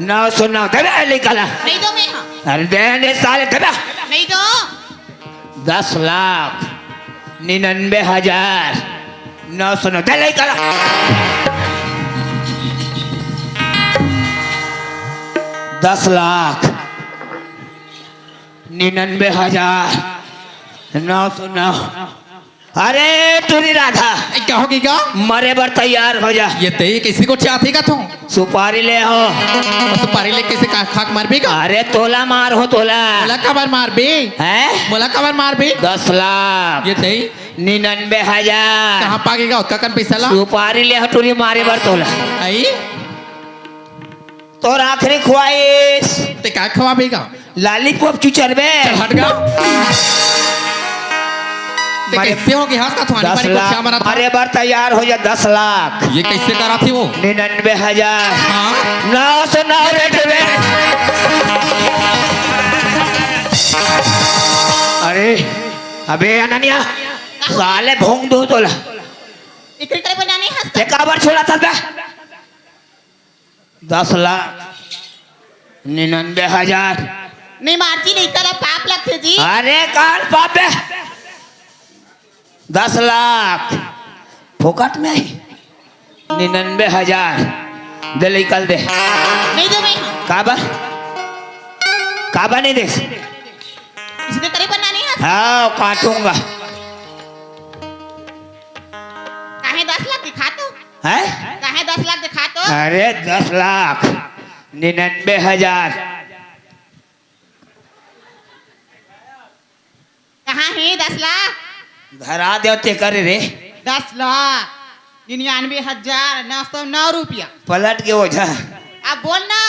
नौ सौ नौ। दे बे लइका ला। नहीं दो मैं हाँ। अरे दे ने साले, दे बे। नहीं दो। दस लाख निन्यानवे हजार नौ सौ नौ। दे लइका ला। दस लाख निन्यानवे हजार नौ सौ नौ। अरे टूरी राधा। ए, का हो गे गा? मरे बर तैयार हो जा। ये ते कैसे को चाहते का तू? सुपारी ले हो। सुपारी ले कैसे का खाक मारबे का? अरे तोला मार हो तोला। मोला काबर मारबे? हैं? मोला काबर मारबे? दस लाख। ये ते? निन्यानवे हजार। कहाँ पागे गा ओतका कन पैसा ला? सुपारी ले हो टूरी मारे बर तोला। आई? तोर आखिरी ख्वाहिश। ते का खवाबे गा? लालीपॉप चुचरबे। चल हट गा। ते मारे कैसे हो गे हंस का थानी दस पारी को लाख। क्या मरा था? मारे बर तैयार हो जा, दस लाख। ये कैसे करा थी वो? निन्यानवे हजार। हाँ। नौ सौ नौ रेट में। अरे, अबे अनन्या, साले भोंग दो तोला। इकरे करे बनाने हंस। ते काबर छोड़ा था बे? दस लाख निन्यानवे हजार। नहीं मार जी, नहीं करा, पाप लगथे जी। अरे काल पाप बे। दस लाख फोकट में ही। निन्यानवे हजार दे, निकल दे। नहीं दो मैं। काबर? काबर नहीं दे? इसने करे बनाने हंस। हाँ, काटूंगा। काहे दस लाख दिखा तो? हैं? काहे दस लाख दिखा तो? अरे दस लाख निन्यानवे हजार। कहाँ हे दस लाख? धरा दे ते करे रे। दस लाख निन्यानवे हजार नौ सौ नौ रुपया। पलट के ओझा। अब बोल ना।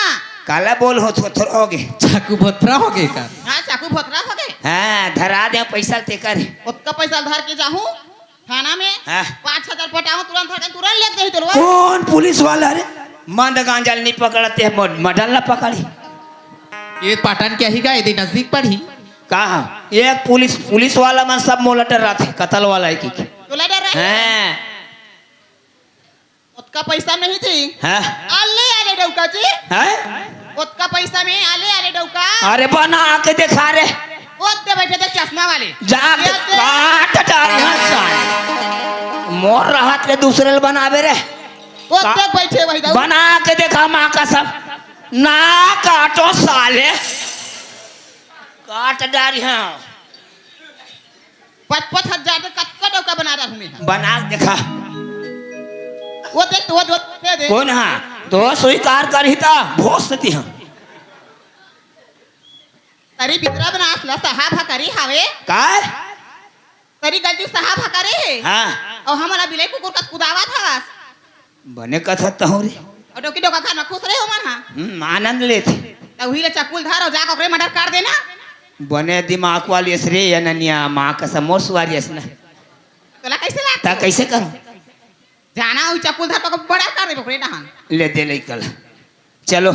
काला बोल हो, थोथरा हो गे। चाकू भोथरा हो गे का? हाँ, चाकू भोथरा हो गे। हाँ, धरा दे पैसा तेकर। ओतका पैसा धर के जाहूँ थाना में, हाँ। पाँच हजार पटाहूँ, तुरंत धर के तुरंत लेके जाही तोला। कौन पुलिस वाला रे? मंद गांजा ल नहीं पकड़ते, मड-, मडन ला पकड़ी। ये पाटन के ही गा, ये नजदीक पड़ी। कहाँ? ये पुलिस, पुलिस वाला मन सब मोला डराथे, कतल वाला है कि। तोला डर रहे? हाँ। ओतका पैसा नहीं जी। हाँ। आले, आले डौका जी। हाँ? ओतका पैसा में आले, आले डौका। अरे बना के देखा रे। ओते बैठे थे चश्मा वाले। जा के ये दे। काट डारी हाँ साले। मोर रहत ले दूसरे ल बनावे रे। ओते का-, बैठे वही दाऊ। बना के देखा माँ कसम। ना काटो साले। काट डारी हाँ। पच पच हजार के कतका डौका बना रहा हूँ मैं। बना के देखा। वो देख, वो, वो दे दे। कौन हा? तो स्वीकार करही ता भोज देती हाँ। तरी बितरा बना असला साहब हा करी हावे। काय? तरी गलती साहब हा करे हे। हाँ। और हमारा बिलाई कुकुर का कुदावा था। बने कथत हूँ रे। और डोकी डोका घर में खुश रहे हो मन हा। हम्म, आनंद लेथे। तो वही ले चक्कू ल धर और जाकर ओकरे मर्डर कर देना। बने दिमाग वाली अस रे अनन्या, माँ कसम मोर सुवारी अस ना। तोला कैसे लागथे? ता कैसे करूँ? जाना वही चक्कू ल धर तो बड़ा कर दे ओकरे डहान। ले दे लइका ला। चलो।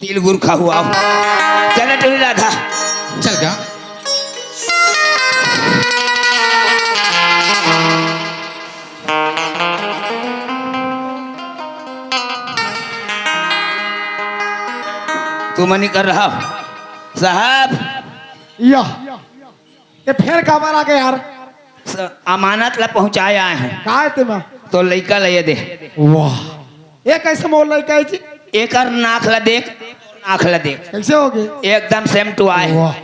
तिल गुर खाहू आओ। चल टुरी राधा। चल गा। तू मनी कर रहा हो। साहब। या। ये फेर काबर आ गे यार? स-, अमानत ला पहुंचाए आए हूँ। का हे तेमा? तो लइका ला ये दे। वाह, ये कैसे मोर लइका हे जी? एकर नाक ला देख, नाक ला देख। कैसे हो गे? एकदम same to eye। वाह,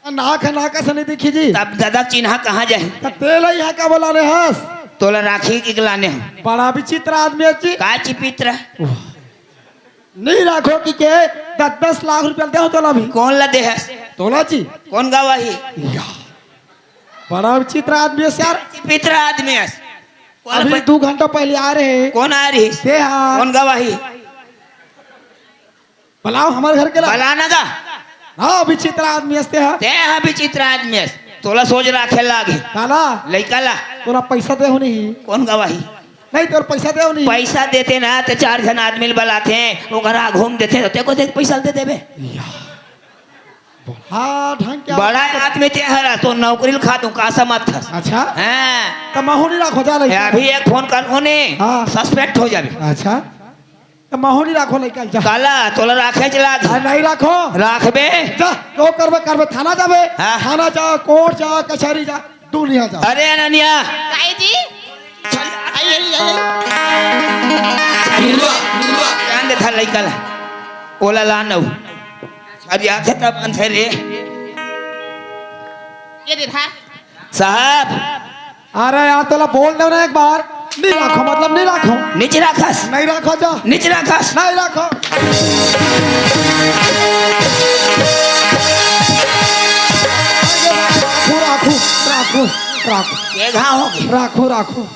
नाक हे, नाक से नहीं दिखी जी। तब दादा चिन्हा कहाँ जाही? त तेला यहाँ का बोलाने हस? तोला राखी के लाने हूँ। बड़ा विचित्र आदमी हे जी। का चिपित्र? वाह। नहीं राखो कि के दस दस लाख रुपया दे हो तोला भी। कौन ला दे हस? तोला जी। कौन गवाही? या। बड़ा विचित्र आदमी हे यार। विचित्र आदमी हे। कौन अभी प-, दो घंटा पहले आ रहे। कौन आ रही? दे हा। कौन गवाही? बुलाओ हमारे घर के ला। बलाना गा। हाँ, विचित्र आदमी हे हा। ते हा विचित्र आदमी हे। तोला सोच राखे लागे। काला? लइका ला। तोला पैसा दे हो नहीं। कौन गवाही? नहीं, तोर पैसा दे नहीं। पैसा देते ना, ते चार झन आदमी ल बलाते, ओकर आगू म देते, तो तेको देख पैसा दे देबे। या। हाँ, ढंग क्या बड़ा आदमी ते हरा, तो नौकरी ल खा दूं, का समझ थस? अच्छा। हाँ। तो महू नहीं राखो, जा लइका। अभी एक फोन कर, ओने हाँ। Suspect हो जाबे। अच्छा। तो महू नहीं राखो, लइका ल जा। काला, तोला राखे चला। हाँ, नहीं राखो। राखबे। जा, जो करबे, करबे, थाना जाबे। हाँ। थाना जा, कोर्ट जा, कचहरी जा। दुनिया जा। अरे अनन्या। काई जी? आई, आई, आई, आई। ध्यान दे था लइका ला। ओला ला नऊ। अरे आथे तब अंधे रे। ये दे था। साहब। अरे यार, तोला बोल दे ना एक बार। नहीं राखो, मतलब नहीं राखो। नीचे राखस। नहीं राखो जा। नीचे राखस। नहीं राखो। राखू, राखू, राखू, राखू। ये घाव हो गई। राखू, राखू।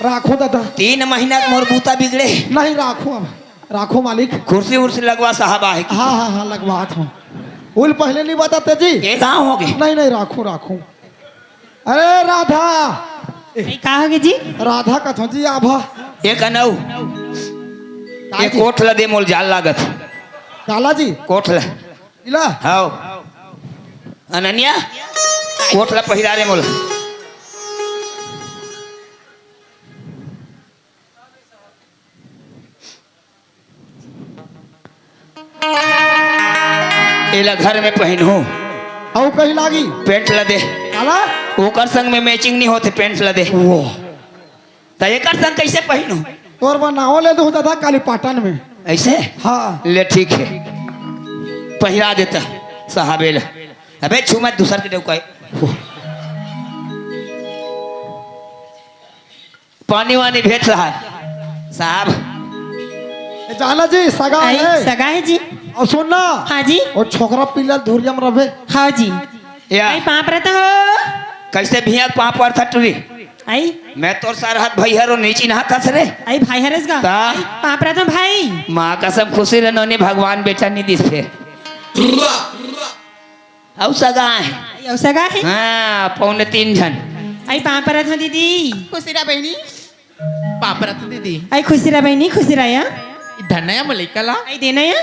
राखू दादा। तीन महीना के मोर बूता बिगड़े। नहीं राखू अब। राखू मालिक। कुर्सी उर्सी लगवा साहब आहे। हाँ, हाँ, हाँ, लगवात हूँ। उल पहले नहीं बताते जी। ये घाव हो गई। नहीं, नहीं, राखू, राखू। अरे राधा। ए, का हो गे जी? राधा कथो जी, आभा। एक अनऊ। का ये जी? कोट ला दे मोल जाल लागत। काला जी? कोट ला। इला? हाओ। अनन्या, कोट ला पहिरा रे मोल। एला घर में पहिनहूँ। अउ कहीं लागी? Pant ला दे। काला? ओकर संग में matching नहीं होते, pant ला दे। वो। त एकर संग कैसे पहिनहूँ? तोर बर नाव ले दूँ दादा काली पाटन में। ऐसे? हाँ। ले ठीक है। पहिरा देता साहब एला। अबे छू मत दूसर के डौकाई। पानी वानी भेज रहा है। साहब। ए, जाना जी, सगा आई, है। सगा है जी। और सुन ना। हाँ जी। और छोकरा पीला धुरिया में रहे। हाँ जी। या। आई, पाँव परत हो। कैसे भैया पाँव परत टुरी? आई। मैं तोर सरहद भाई हरो, नहीं चिन्हा कस रे। आई भाई हरेस गा। का? आई, पाँव परत हँव भाई। माँ कसम खुशी रह नोनी, भगवान बेटा नहीं दिस फेर। अउ सगा हे। आई, अउ सगा हे। हाँ, पौने तीन झन। आई, पाँव परत हँव दीदी। खुशी रह बहिनी। पाँव परत हँव दीदी। आई, खुशी रह बहिनी, खुशी रह या। धनया म लइका ला। आई, देना या।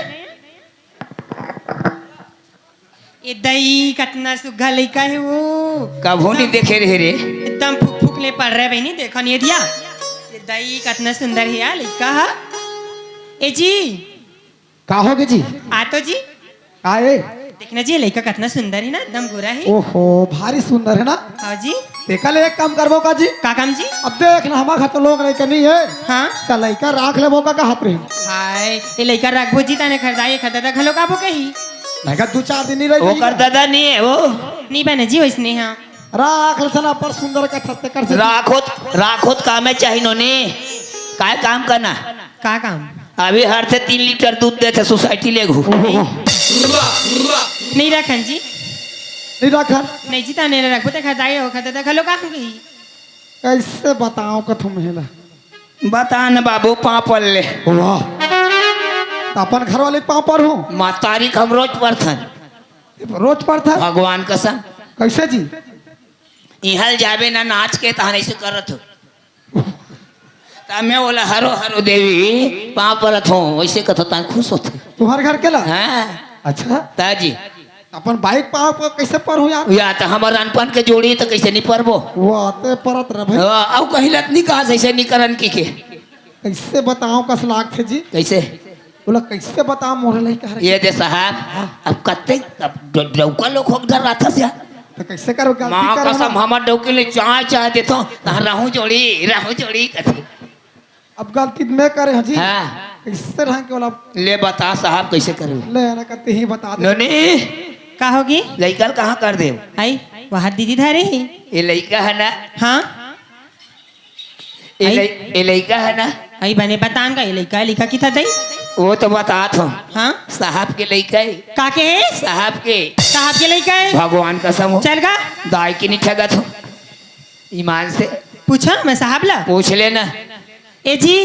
ए दई, कतना सुग्घर लइका हे वो। कभू नहीं देखे रहे रे। एकदम फुक फुक ले पड़ रहे बहिनी, देखो नहीं दिया। ए दई, कतना सुंदर हे यार लइका हा। ए जी। का होगे जी? आ तो जी। का ए? देखना जी, लइका कतना सुंदर हे ना, एकदम गोरा हे। ओहो, भारी सुंदर हे ना। हाँ जी। तेकर ले एक काम करबो का जी? का काम जी? अब देख ना, हमर घर तो लोग लइका नहीं हे। हाँ। त लइका राख लेबो का, का हाथ रे? हाय, ए लइका राखबो जी, ताने खरदाई, खरदादा घलो काबो कही। मैं कहा दू चार दिन नहीं रही। ओकर दादा नहीं हे वो। नहीं बने जी वैसने, हाँ। राख लेथन, अपन सुंदर का थस्ते कर से। राखोत, राखोत काम हे चाही नोनी। काय काम करना? का काम? अभी हर से तीन लीटर दूध देथे सोसाइटी ले घू। ओहो। नहीं रखन जी। नहीं रखन। नहीं जी, ताने रखबो ते खरदाई हो, खरदादा घलो का होगी। कैसे बताओ का तुम हेला? बता न बाबू, पाँव पर ले। वाह। त अपन घर वाले के पाँव पर हूँ। मातारी के हम रोज परथन। रोज परथन? भगवान कसम। कैसे जी? इहाँ ले जाबे ना नाच के, तहन ऐसे करत हो। त मैं बोला, "हरो, हरो देवी, पाँव परत हँव," वैसे कथो, तान खुश होथे। तुम्हारे घर के ला? हाँ। अच्छा। ताजी। अपन बाइक पाँव पर कैसे पर हूँ यार? या त हमर अनपन के जोड़ी त कैसे नहीं परबो? वो आते परत रह भाई। हाँ, अउ कहीं लत नहीं कहा, ऐसे नहीं करन की के। कैसे बताओ कस लागथे जी? कैसे? बोला, "कैसे बताओ मोरे लइका हर?" ये दे साहब, हाँ। अब कत्ते, अब ड-, डौका लोग हो डर रहा था से। त कैसे करो, गलती माँ करो कसम, ना। हमर डौकी ले चाय, चाय देथो, तहाँ रहूं जोड़ी, रहूं जोड़ी कथे। अब गलती मैं करे हँव जी। हाँ। कैसे ढंग के बोला? ले बता साहब, कैसे करबे? ले ना, कत्ते ही बता दे। नोनी। का होगी? लइका ल कहाँ कर देव? आई, वहाँ दीदी धरे ही। ये लइका हे ना? हाँ। ए आई। लइ-, ए लइका हे ना? आई बने बतान का, ए लइका, लइका किथा दई? वो तो बतात हँव। हाँ? साहब के लइका हे। का के हे? साहब के। साहब के लइका हे? भगवान कसम हो। चल गा। दाई के नहीं ठगत हँव। ईमान से। पूछा मैं साहब ला? पूछ लेना। ए जी।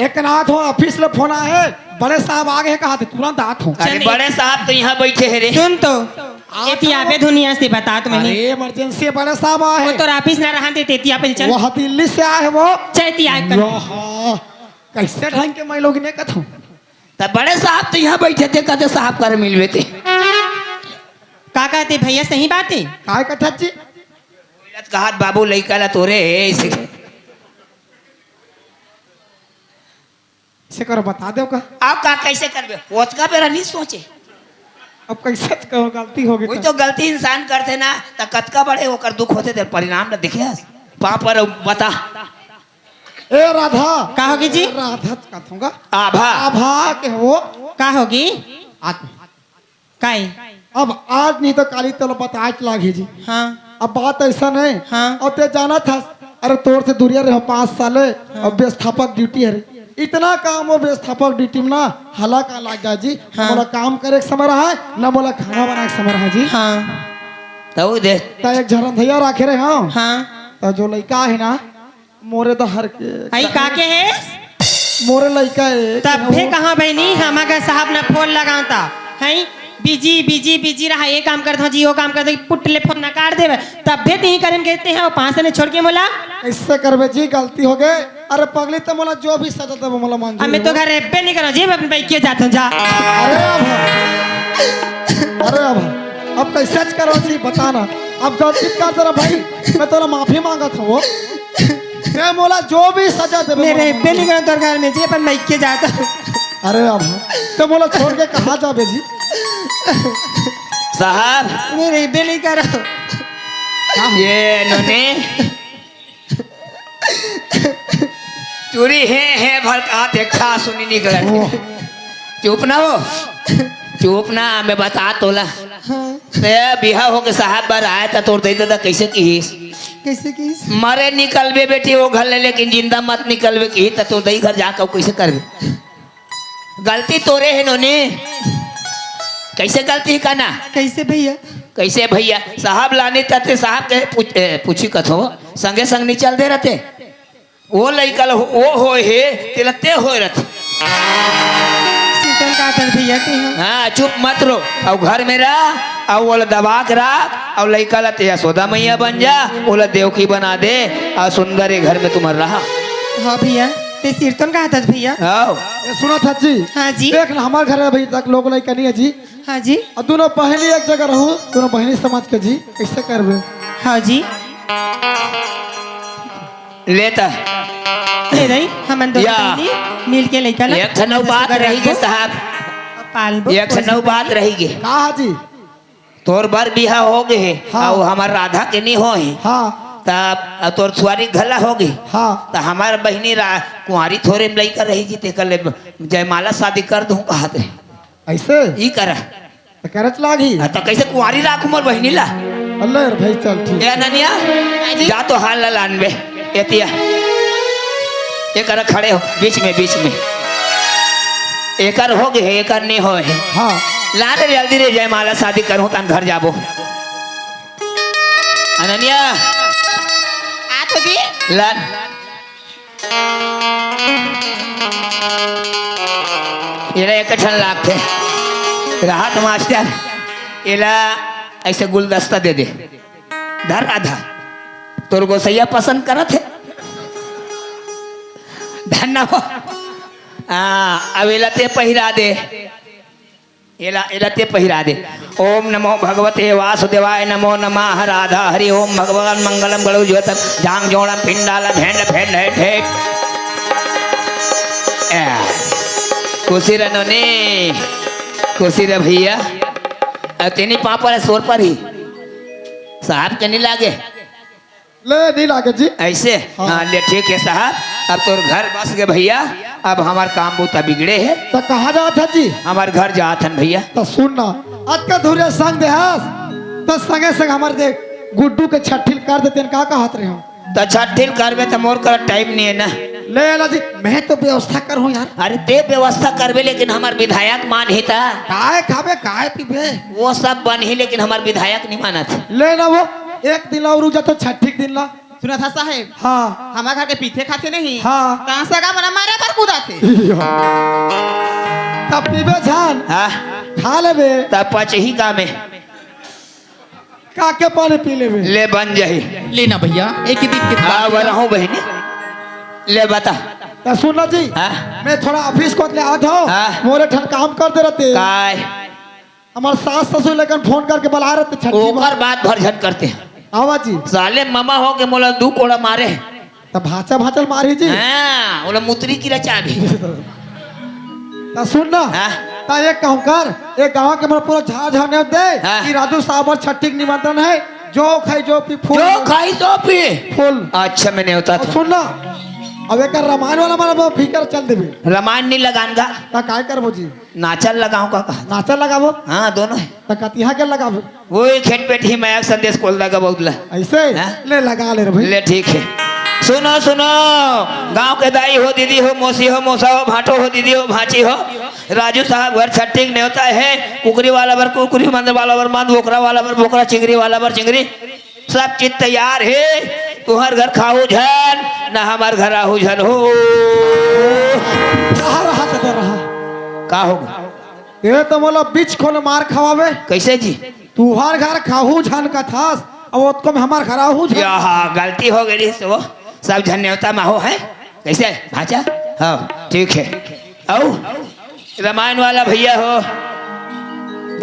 एक नाथ हो, ऑफिस ले फोन आए हे, बड़े साहब आ गए हे, कहा थे, तुरंत आत हँव। अरे चल, बड़े साहब तो इहाँ बैठे हे रे। सुन तो, आ एती तो। आबे दुनिया से बता तो मैंने। अरे, इमरजेंसी बड़े साहब आए वो हे। तो ऑफिस ना रहन देते, एती आपे चल। वो दिल्ली से आए हे वो। चल, एती आए कर। वाह, कैसे ढंग के मैं लोग ने कथों। त बड़े साहब तो इहाँ बैठे थे, कथे साहब कर मिलबे ते। का कहते भैया, सही बात हे? काय कथत जी? कहात बाबू लइका ला तोरे हे, ऐसे। ऐसे करो, बता दो का। अब का कैसे करबे? ओतका बेरा नहीं सोचे। अब कैसे कहो, गलती हो गई वही तो। तो गलती इंसान करथे ना, त कतका बड़े ओकर दुख होथे, तेरे परिणाम न दिखे। पाँव पर बता। ए राधा। का होगे जी? राधा कहत हँव गा। आभा। आभा के हो। का होगे? आत्मा। काई? अब आज नहीं तो काली तोला बताए के लागही जी। हाँ। अब बात ऐसा नहीं। हाँ। अब ते जानत हस, अरे तोर से दूरिया रहे पाँच साल हे, हाँ। अब व्यवस्थापक ड्यूटी हे रे। इतना काम हो व्यवस्थापक ड्यूटी में ना, हला का लाग जाय जी। हाँ। ना मोला काम करे के समय रहय, ना मोला खाना बनाए के समय रहय जी। हाँ। तउ दे। त एक झरन धैया राखे रहे, हाँ। हाँ। त जो लइका हे ना, मोरे डहर के। आई का के हे? मोरे लइका हे। तभे कहाँ बहिनी, हमर घर साहब न फोन लगावत हे। बिजी, बिजी, बिजी रहा, ये काम करत हँव जी, वो काम करत हँव, पुट ले फोन नकार देवे। तभे तिही करन कहते हैं, वो पाँच सौ ने छोड़ के मोला। ऐसे करबे जी, गलती हो गए। अरे पगली, तो मोला जो भी सजा देबो, मोला मंजूर अब मैं तो हे। घर एब्बे नहीं करो जी, मैं अपन बाइक के जात हँव जा। अरे अब, अरे अब, अब कैसे करो जी, बता ना। अब गलती कर दे रहा भाई, मैं तोला माफी मांगत हँव। ते मोला जो भी सजा देबे, मेरे मोला पे मंजूर। नहीं करन तोर घर में जी, अपन लइके जात हँव। अरे अब ते मोला छोड़ के कहाँ जाबे जी? साहब। मेरे पे नहीं करो। ये नोनी टूरी हे, हे भर कहा देखा सुनी निकलत। ओह। चुप ना हो, चुप ना, मैं बतात हँव तोला। हाँ। ते बिहा होके साहब बर आए त तोर दई ददा कैसे किहिस? कैसे किहिस? मरे निकलबे बेटी वो घर ले, लेकिन जिंदा मत निकलबे किहिस त तोर दई घर जाके कैसे करबे? गलती तोरे हे नोनी। कैसे गलती हे कहना? कैसे भैया? कैसे भैया? साहब लाने तते साहब के पूछ-, ए, पूछी कथो। संगे संग नइ चल दे रथे। वो लइका ल वो होय हे, तेला ते होय रथे। सिरतोन का तर भैया के हो। हाँ, चुप मत रो। अउ घर में रह, अउ ओला दबा के रख, अउ लइका ल ते यशोदा मैया बन जा, ओला देवकी बना दे, अउ सुंदर ये घर में तुमन रहा। हाँ भैया, ते सिरतोन का तर भैया। आओ। ये सुना था जी। हाँ जी। देख ना, हमार घर अभी तक लोग लइका नहीं है जी। हाँ जी। अब दोनों बहिनी एक जगह रहू, दोनों बहिनी समझ के जी, कैसे करबे? हाँ जी। ले त। ले रही, हमन दोनों या। बहिनी मिल के लइका ला एक ठन अउ बात रही गे साहब। पालबो, एक ठन अउ बात रही गे। का हा जी? तोर बर बिहा हो गे हे, हाँ। अउ हमर राधा के नी हो हे। हाँ। त अब तोर सुवारी घला हो गे। हाँ। त हमर बहिनी रा-, कुंवारी थोरे में लइका रही जी, तेकर ले जयमाला शादी कर दूं कहत हे। ऐसे? ई करा। त करच लागही। हाँ, त कैसे कुंवारी राखू मोर बहिनी ला? अल्लाह यार भाई, चल ठीक। ए अनन्या, हाँ जी। जा तो हाल ला लान बे। एतिया। एकर खड़े हो, बीच में, बीच में। एकर हो गे हे, एकर नहीं हो हे। हाँ। ला रे जल्दी रे, जयमाला शादी करूँ, तन घर जाबो। अनन्या। आ तो जी। लान। एला एक ठन लागथे। राहत मास्टर, एला ऐसे गुलदस्ता दे दे। धर राधा, तोर गोसैया पसंद करत हे। धन्ना हो। हाँ, अब एला ते पहिरा दे। एला, एला ते पहिरा दे। ओम नमो भगवते वासुदेवाय नमो नमः। राधा हरि ओम भगवान मंगलम गणु ज्योतम जांग जोड़ा पिंडाला भेंड भेंड है भेंड। ए, खुशी रह नोनी, खुशी रह भैया। अब तेनी पापा रे सोर पर ही साहब के नहीं लागे। ले, नहीं लागे जी। ऐसे? हाँ। हाँ, ले, ठीक है साहब, अब तोर घर बस गे भैया, अब हमार काम बूता बिगड़े हे। त कहाँ जात हस जी? हमार घर जात हन भैया। त सुन ना, अतका धुरिया संग देहस, त संगे संग हमार दे गुड्डू के छट्ठी ल कर देतेन, का कहत रहे हो? त छट्ठी ल करबे त मोर करा टाइम नहीं है ना। ले ला जी, मैं तो व्यवस्था करहूँ यार। अरे ते व्यवस्था करबे, लेकिन हमार विधायक मानही त। काय खाबे, काय पीबे? वो सब बनही, लेकिन हमार विधायक नहीं मानत। ले ना वो, एक दिन ला और रुक जा तो छट्ठी के दिन ला। सुनत हस साहेब? हाँ। हमर घर के पीथे खाथे नहीं? हाँ। कहाँ से का मना मारे बर कूदा थे? तब पीबे झन। हाँ। खा लेबे। तब पचही का में। का के पानी पी लेबे। ले बन जाही। ले ना भैया, एक ही दिन के हाँ, बाद। बरहूँ बहिनी। ले बता। त सुन ना जी, हाँ। मैं थोड़ा ऑफिस कोत ले आत हूँ। हाँ। मोरे ठन काम कर दे रहते। काय? हमार सास ससुर लेकन फोन करके बला रहे थे छट्ठी ओकर बात। बात भर झन करते हैं। आवा जी। साले मामा हो के मोला दू कोड़ा मारे। त भाचा भाचल मारी जी। हाँ, ओला मुतरी की रचा भी। त सुन ना। हाँ। त एक काम कर, एक गाँव के मोर पूरा झार झार नेवत दे हाँ। कि राजू साहब और छट्ठी के निमंत्रण है, जो खाई जो पी फुल। जो खाई जो पी। फुल। अच्छा, मैं नेवता अब था। सुन ना, अब एक रामायण वाला मारा फिकर चल देबे। रामायण नहीं लगान गा। त काय करबो जी? नाचल लगाऊं का कहा? नाचल लगाबो? हाँ, दोनों है। त कतिहा के लगाबो? वो ही खेत बैठी मैं एक संदेश कोल दा गबौदला। ऐसे? हाँ? ले लगा ले रे भाई। ले ठीक है। सुनो, सुनो, गांव के दाई हो, दीदी हो, मौसी हो, मौसा हो, भाटो हो, दीदी हो, भांची हो, राजू साहब घर छट्ठी के नेवता है, कुकरी वाला बर कुकरी, मंद वाला बर मंद, बोकरा वाला बर बोकरा, चिंगरी वाला बर चिंगरी, सब चीज तैयार हे। तुहर घर खाहू झन, ना हमर घर आहू झन हो। रहा, रहा, रहा। का हो गे? ये तो मोला बीच खोल मार खवावे। कैसे जी? तुहर घर खाहू झन कथस, अब ओतको में हमर घर आहू झन। या, गलती हो गई से वो सब झन नेवता में हो है। कैसे भांचा? हाँ, ठीक है। अउ रामायण वाला भैया हो,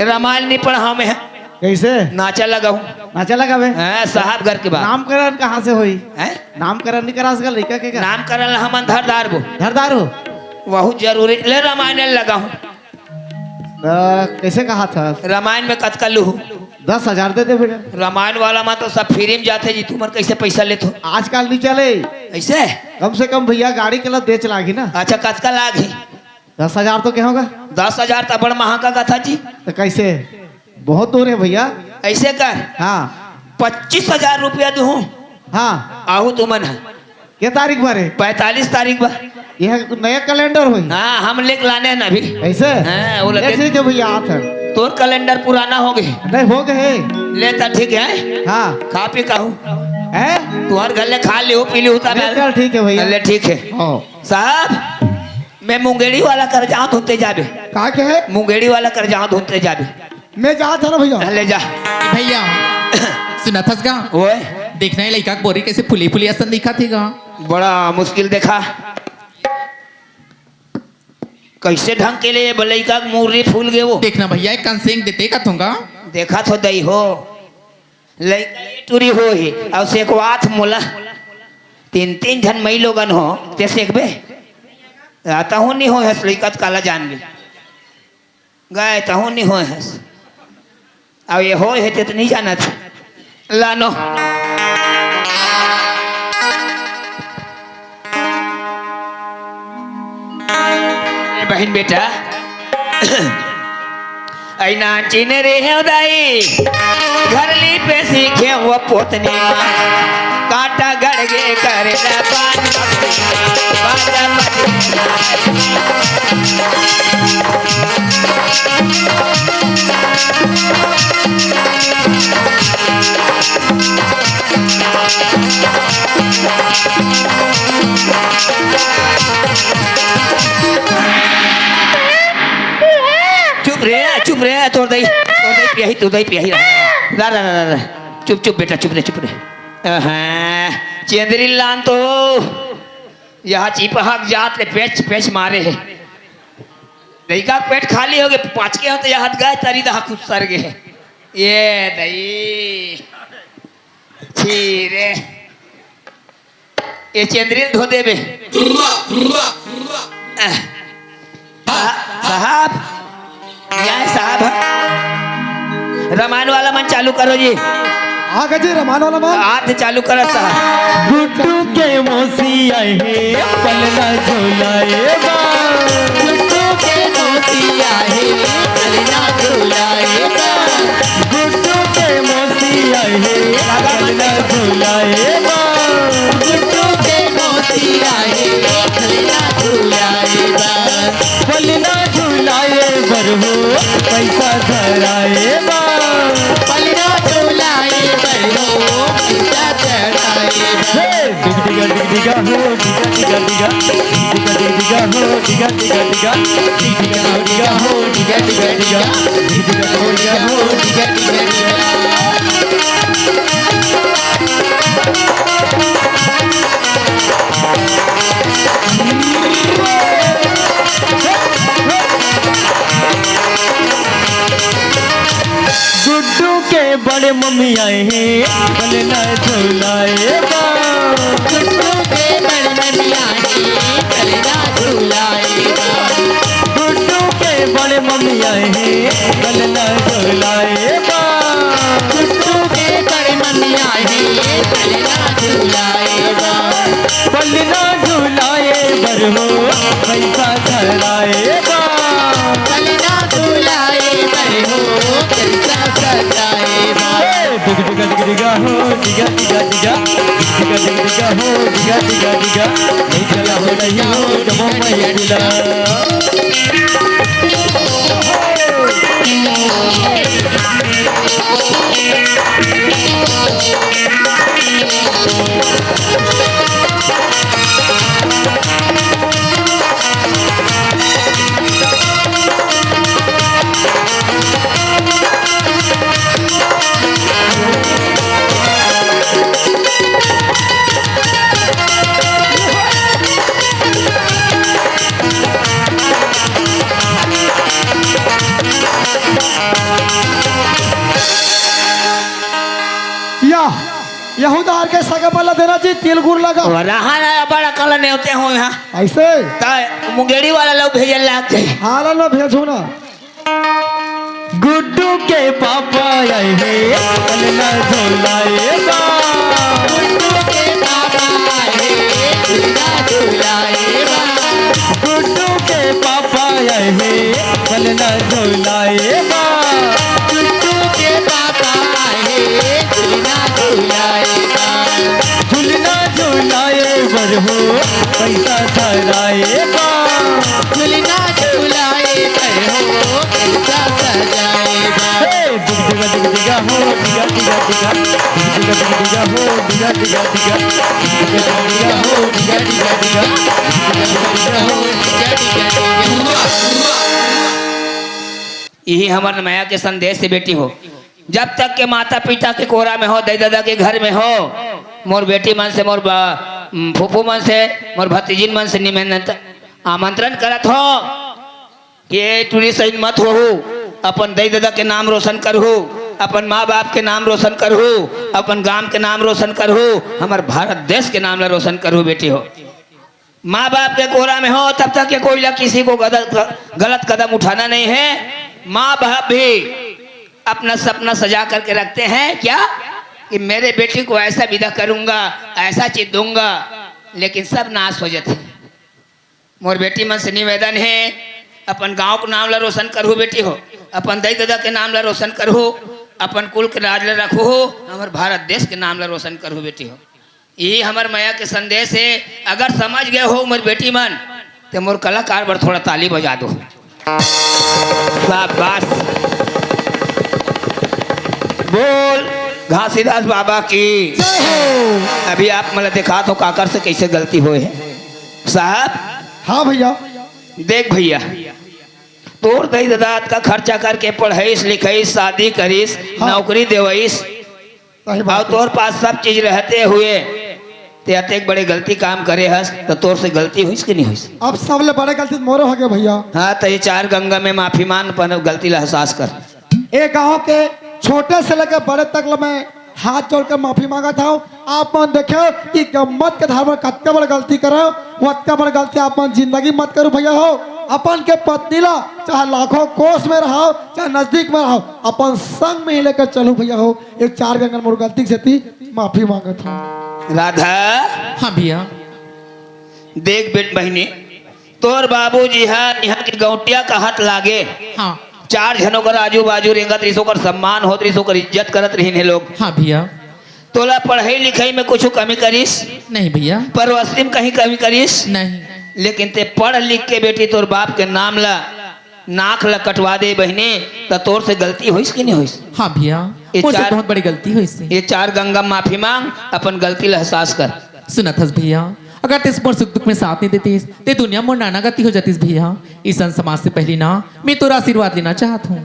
रामायण नहीं पढ़ाओ मैं। कैसे? नाचा लगाऊं। नाचा लगावे? हाँ, साहब घर के बात। नामकरण कहाँ से होई? हैं? नामकरण नहीं करा सका लड़का के का? नामकरण ला हमन धरदार बो। धरदार हो? बहुत जरूरी। ले रामायण लगाऊं। त कैसे कहा था? रामायण में कतका लूहू? दस हजार दे दे बेटा। रामायण वाला में तो सब फ्री में जाथे जी, तुमन कैसे पैसा लेथो? आजकल नहीं चले। ऐसे? कम से कम भैया गाड़ी के ला दे चलागी ना। अच्छा, कतका लागही? दस हजार तो क्या होगा? दस हजार तो बड़ महंगा का था जी। तो कैसे? बहुत दूर है भैया। ऐसे कर। हाँ। पच्चीस हजार रुपया दूँ। हाँ। आहू तुमन है। के तारीख बा रे? पैंतालीस तारीख बा। यह नया कैलेंडर होई। हाँ, हम लेके लाने हैं ना अभी। ऐसे? हाँ, वो लगे। देख लीजिए भैया, हाथ है। तोर कैलेंडर पुराना हो गए। नहीं, हो गए। ले त ठीक है। हाँ। खा पी कहूँ। है? तुंहर घर ले खा लिहू, पी लिहू, तब ले चल, ठीक हे भैया। ले, ठीक हे। हाँ। साहब, मैं मुंगेड़ी वाला कर जांव, धुनते जाबे। का कहे? मुंगेड़ी वाला कर जांव, धुनते जाबे। मैं जात हंव ना भैया। ले जा। भैया, सुनत हस गा? ओए। देखना ये लइका के बोरी कइसे फूली फूली असन दिखत हे गा। बड़ा मुश्किल देखा। कइसे ढंग के ले ये लइका के मुर्री फूल गे वो। देखना भैया, एक कन सेंक देते का तुंगा। देखत हो दई हो। लइका ये टूरी होही, अउ सेकवात मोला। तीन तीन झन मई लोगन हो, ते सेकबे? आ, तहूं नइ होय हस, लइका त काला जानबे। गय, तहूं नइ होय हस। अउ ये होय हे, ते त नइ जानत। लानो। ए बहिन बेटा, अइना चिन रे हे दाई, घर ली पे सीखे वो पोतनी मा, कांटा गड़ गे करे ला पान, बाजा बज चुप रे, चुप रे, तोर दई, तोर दई पियाही, तोर दई पियाही। ला, ला, ला, ला, ला। चुप, चुप बेटा, चुप रे, चुप रे। अहं, चेंदरी लान तो यहाँ चिपहक जात ले पेच, पेच मारे हे। लइका के पेट खाली होगे, पाँच के हो तो यहाँ गय, तरी दहा खुद सर गे हे। ये दई। छी रे। ये चेंदरी ल धो देबे। आह। साहब, यहाँ साहब। रमायन वाला मन चालू करो जी। हाँ जी, रमायन वाला मन। हाथ चालू करो साहब। गुड्डू के मौसी आए हे, पलना झुलाए बा। गुड्डू के मौसी आए हे, पलना झुलाए बा। गुड्डू के मौसी आए हे, पलना झुलाए बा। गुड्डू के मौसी आए हे, पलना झुलाए बा। पलना झुलाए बर हो, पइसा धराए बा। पलना झुलाए बर हो, पइसा धराए बा। हे, डिग डिगा, डिग डिगा हो, डिगा, डिगा, डिगा। डिगा, डिग डिगा हो, डिगा, डिगा, डिगा। डिग डिगा हो, डिगा हो, डिगा, डिगा, डिगा। डिग डिगा हो, डिगा हो, डिगा, डिगा, डिगा। गुड्डू के बड़े मम्मी आए हे, पलना झुलाए बा। गुड्डू के बड़े मम्मी आए हे, पलना झुलाए बा। गुड्डू के बड़े मम्मी आए हे, पलना झुलाए बा। गुड्डू के बड़े मम्मी आए हे, पलना झुलाए बा। पलना झुलाए बर हो, पइसा धराए बा। पलना झुलाए बर हो, पइसा सजाए बा। ए, डिग डिगा डिग डिगा हो, डिगा डिगा डिगा। डिगा डिग डिगा हो, डिगा डिगा डिगा। नहीं चला हो, नहीं हो, जमो मैं दिला। या, यहूदा हर के सगा मन ला देना जी, तिल गुर लगा। रहा ना, बड़ा कल नेवते हो यहाँ। अइसे? ता मुंगेड़ी वाला लोग भेजल लाग जाए। हाला ना भेजो ना। गुड्डू के पापा आए हे, पलना झुलाए बा। गुड्डू के पापा आए हे, पलना झुलाए बा। गुड्डू के पापा आए हे, पलना झुलाए बा। गुड्डू के पापा आए हे, पलना झुलाए बा। झुलना झुलाए बर हो, पइसा धराए बा। झुलना झुलाए बर हो, पइसा सजाए बा। हे, डिग डिगा डिग डिगा हो, डिगा डिगा डिगा। डिग डिगा यही हमर मया के संदेश हे बेटी हो। जब तक के माता पिता के कोरा में हो, दाई ददा के घर में हो, मोर बेटी मन से, मोर बा-, फूफू मन से, मोर भतीजिन मन से निमंत्रण, आमंत्रण करत हो कि ए टूरी सइन मत होहू, अपन दाई ददा के नाम रोशन करहू, अपन माँ बाप के नाम रोशन करहू, अपन गांव के नाम रोशन करहू, हमर भारत देश के नाम ला रोशन करहू बेटी हो। माँ बाप के कोरा में हो तब तक के कोई ला किसी को गलत, गलत कदम उठाना नहीं है। माँ बाप भी अपना सपना सजा करके रखते हैं क्या, कि मेरे बेटी को ऐसा विदा करूंगा, ऐसा चीज दूंगा, लेकिन सब नाश हो जाते हैं। मोर बेटी मन से निवेदन हे, अपन गांव के नाम ला रोशन करहू बेटी हो, अपन दाई ददा के नाम ला रोशन करहू, अपन कुल के राज ला रखहू, हमर भारत देश के नाम ला रोशन करहू बेटी हो। यही हमर मया के संदेश हे। अगर समझ गए हो मोर बेटी मन, तो मोर कलाकार बर थोड़ा ताली बजा दो। शाबाश। बोल घासीदास बाबा की। जय हो। अभी आप मन ला दिखात हो काकर से कैसे गलती होए हे। साहब। हाँ भैया। देख भैया, तोर दाई ददा अतका खर्चा करके पढ़ाईस लिखाईस, शादी करिस, हाँ। नौकरी देवाईस, सही बात और है। तोर पास सब चीज रहते हुए ते अतेक बड़े गलती काम करे हस, तो तोर से गलती होइस कि नहीं होइस? अब सबले बड़े गलती तो मोरो हो गया भैया। हाँ, तो ये चार गंगा में माफी मांग, अपन गलती ला एहसास कर। ए गांव के छोटे से लेकर बड़े तक ल मैं हाथ जोड़ के माफी मांगत हूँ। आप मन देखे कि गम्मत के धार में कतका बड़ गलती करे, वतका बड़ गलती आप मन जिंदगी मत करू भैया हो। अपन के पत्नी ला चाहे लाखों कोस में रहो, चाहे नजदीक में रहो, अपन संग में ही लेकर चलू भैया हो। एक चार गंगन मोर गलती के सेती माफी मांगत हूँ। राधा। हाँ भैया। देख बेट बहिनी, तोर बाबूजी ह इहाँ के गौंटिया कहत लागे। हाँ। चार झन ओकर आजू बाजू रेंगत रहिस, ओकर सम्मान होत रहिस, ओकर इज्जत करत रहिन हे लोग। हाँ भैया। तोला पढ़ाई लिखाई में कुछ कमी करिस? नहीं भैया। परवस्ती में कहीं कमी करिस? नहीं। लेकिन ते पढ़ लिख के बेटी तोर बाप के नाम ला, नाक ला कटवा दे बहिनी, त तोर से गलती होइस कि नहीं होइस? हाँ भैया, ये मोर से चार, बहुत बड़ी गलती होइस हे। ये चार गंगा माफी मांग, अपन गलती ला एहसास कर। सुनत हस भैया, अगर ते मोर सुख दुख में साथ नहीं देतिस, ते दुनिया मोर नाना गति हो जातिस भैया। इस संत समाज से पहली ना, मैं तोर आशीर्वाद लेना चाहत हूँ।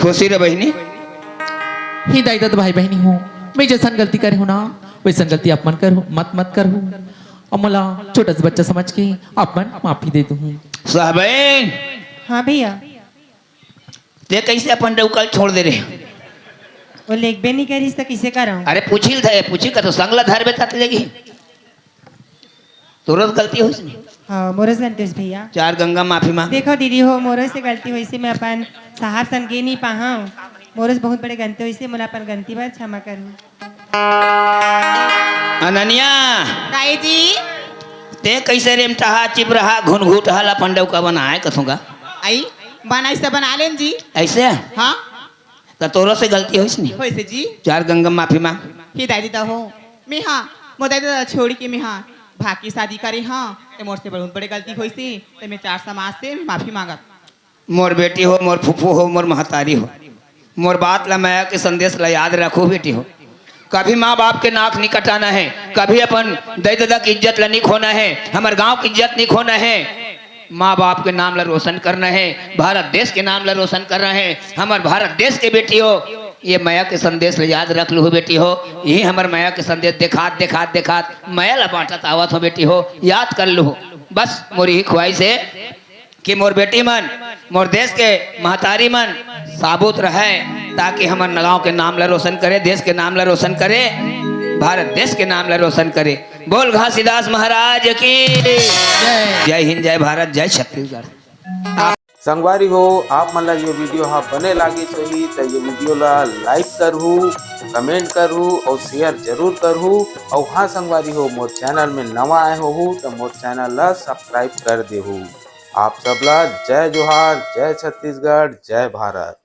खुशी रह बहिनी। हे दाई ददा भाई बहिनी हो, मैं जैसन गलती करे हूँ ना, वैसन गलती आप मन करहू, मत, मत करहू। अउ मोला छोटा से बच्चा समझ के आप मन माफी दे दूँ। साहबैन। हाँ भैया। ते कैसे अपन डौका ल छोड़ दे रहे? वो लेगबे नहीं करिस त किसे कराऊं? अरे पूछी ल थे, पूछी का तो संग ला धरबे तत लेगी। तोरस गलती होइस नहीं? हाँ, मोरस गलती होइस भैया। चार गंगा माफी मांग। देखो दीदी हो, मोरस से गलती होइस हे, मैं अपन साहब सन गे नहीं पाहूं। मोरस बहुत बड़े गलती होइस हे, मोला अपन गलती बर क्षमा करू। अनन्या। दाई जी। ते कैसे रेमटहा चिपरहा घुनघुटहा ला अपन डौका बनाए कथों का? आई, बनाई से बना लेन जी। ऐसे? हाँ। त तोरो से गलती होइस नहीं? होइस हे जी। चार गंगा माफी मांग। हे दाई ददा हो, मैं हाँ, मोर दाई ददा छोड़ के मैं हाँ, भाग के शादी करे हाँ, ते मोर से बहुत बड़े गलती होइस हे, ते मैं चार समाज से मैं माफी मांगत। मोर बेटी हो, मोर फूफू हो, मोर महतारी हो, मोर बात ला, मया के संदेश ला याद रखो बेटी हो। कभी माँ बाप के नाक नहीं कटाना है, कभी अपन दाई ददा की इज्जत ला नहीं खोना है, हमर गांव की इज्जत नहीं खोना है। माँ बाप के नाम ला रोशन करना है, भारत देश के नाम ला रोशन करना है। हमर भारत देश के बेटी हो, ये मया के संदेश ला याद रख लूहू बेटी हो। यही हमर मया के संदेश देखात, देखात, देखात मया ला बांटत आवत हो बेटी हो, याद कर लूहू। बस मोर यही ख्वाहिश है कि मोर बेटी मन, मोर देश के महतारी मन साबुत रहे, ताकि हमर नगांव के नाम ला रोशन करे, देश के नाम ला रोशन करे, भारत देश के नाम ला रोशन करे। बोल घासीदास महाराज की जय। जय हिंद, जय भारत, जय छत्तीसगढ़। संगवारी हो, आप मन ला ये video हा बने लागिस होही त ये video ला like करहू, comment करहू और share जरूर करहू। और हाँ संगवारी हो, मोर channel में नवा आए होहू त मोर channel ला subscribe कर देहू। आप सब ला जय जोहार, जय छत्तीसगढ़, जय भारत।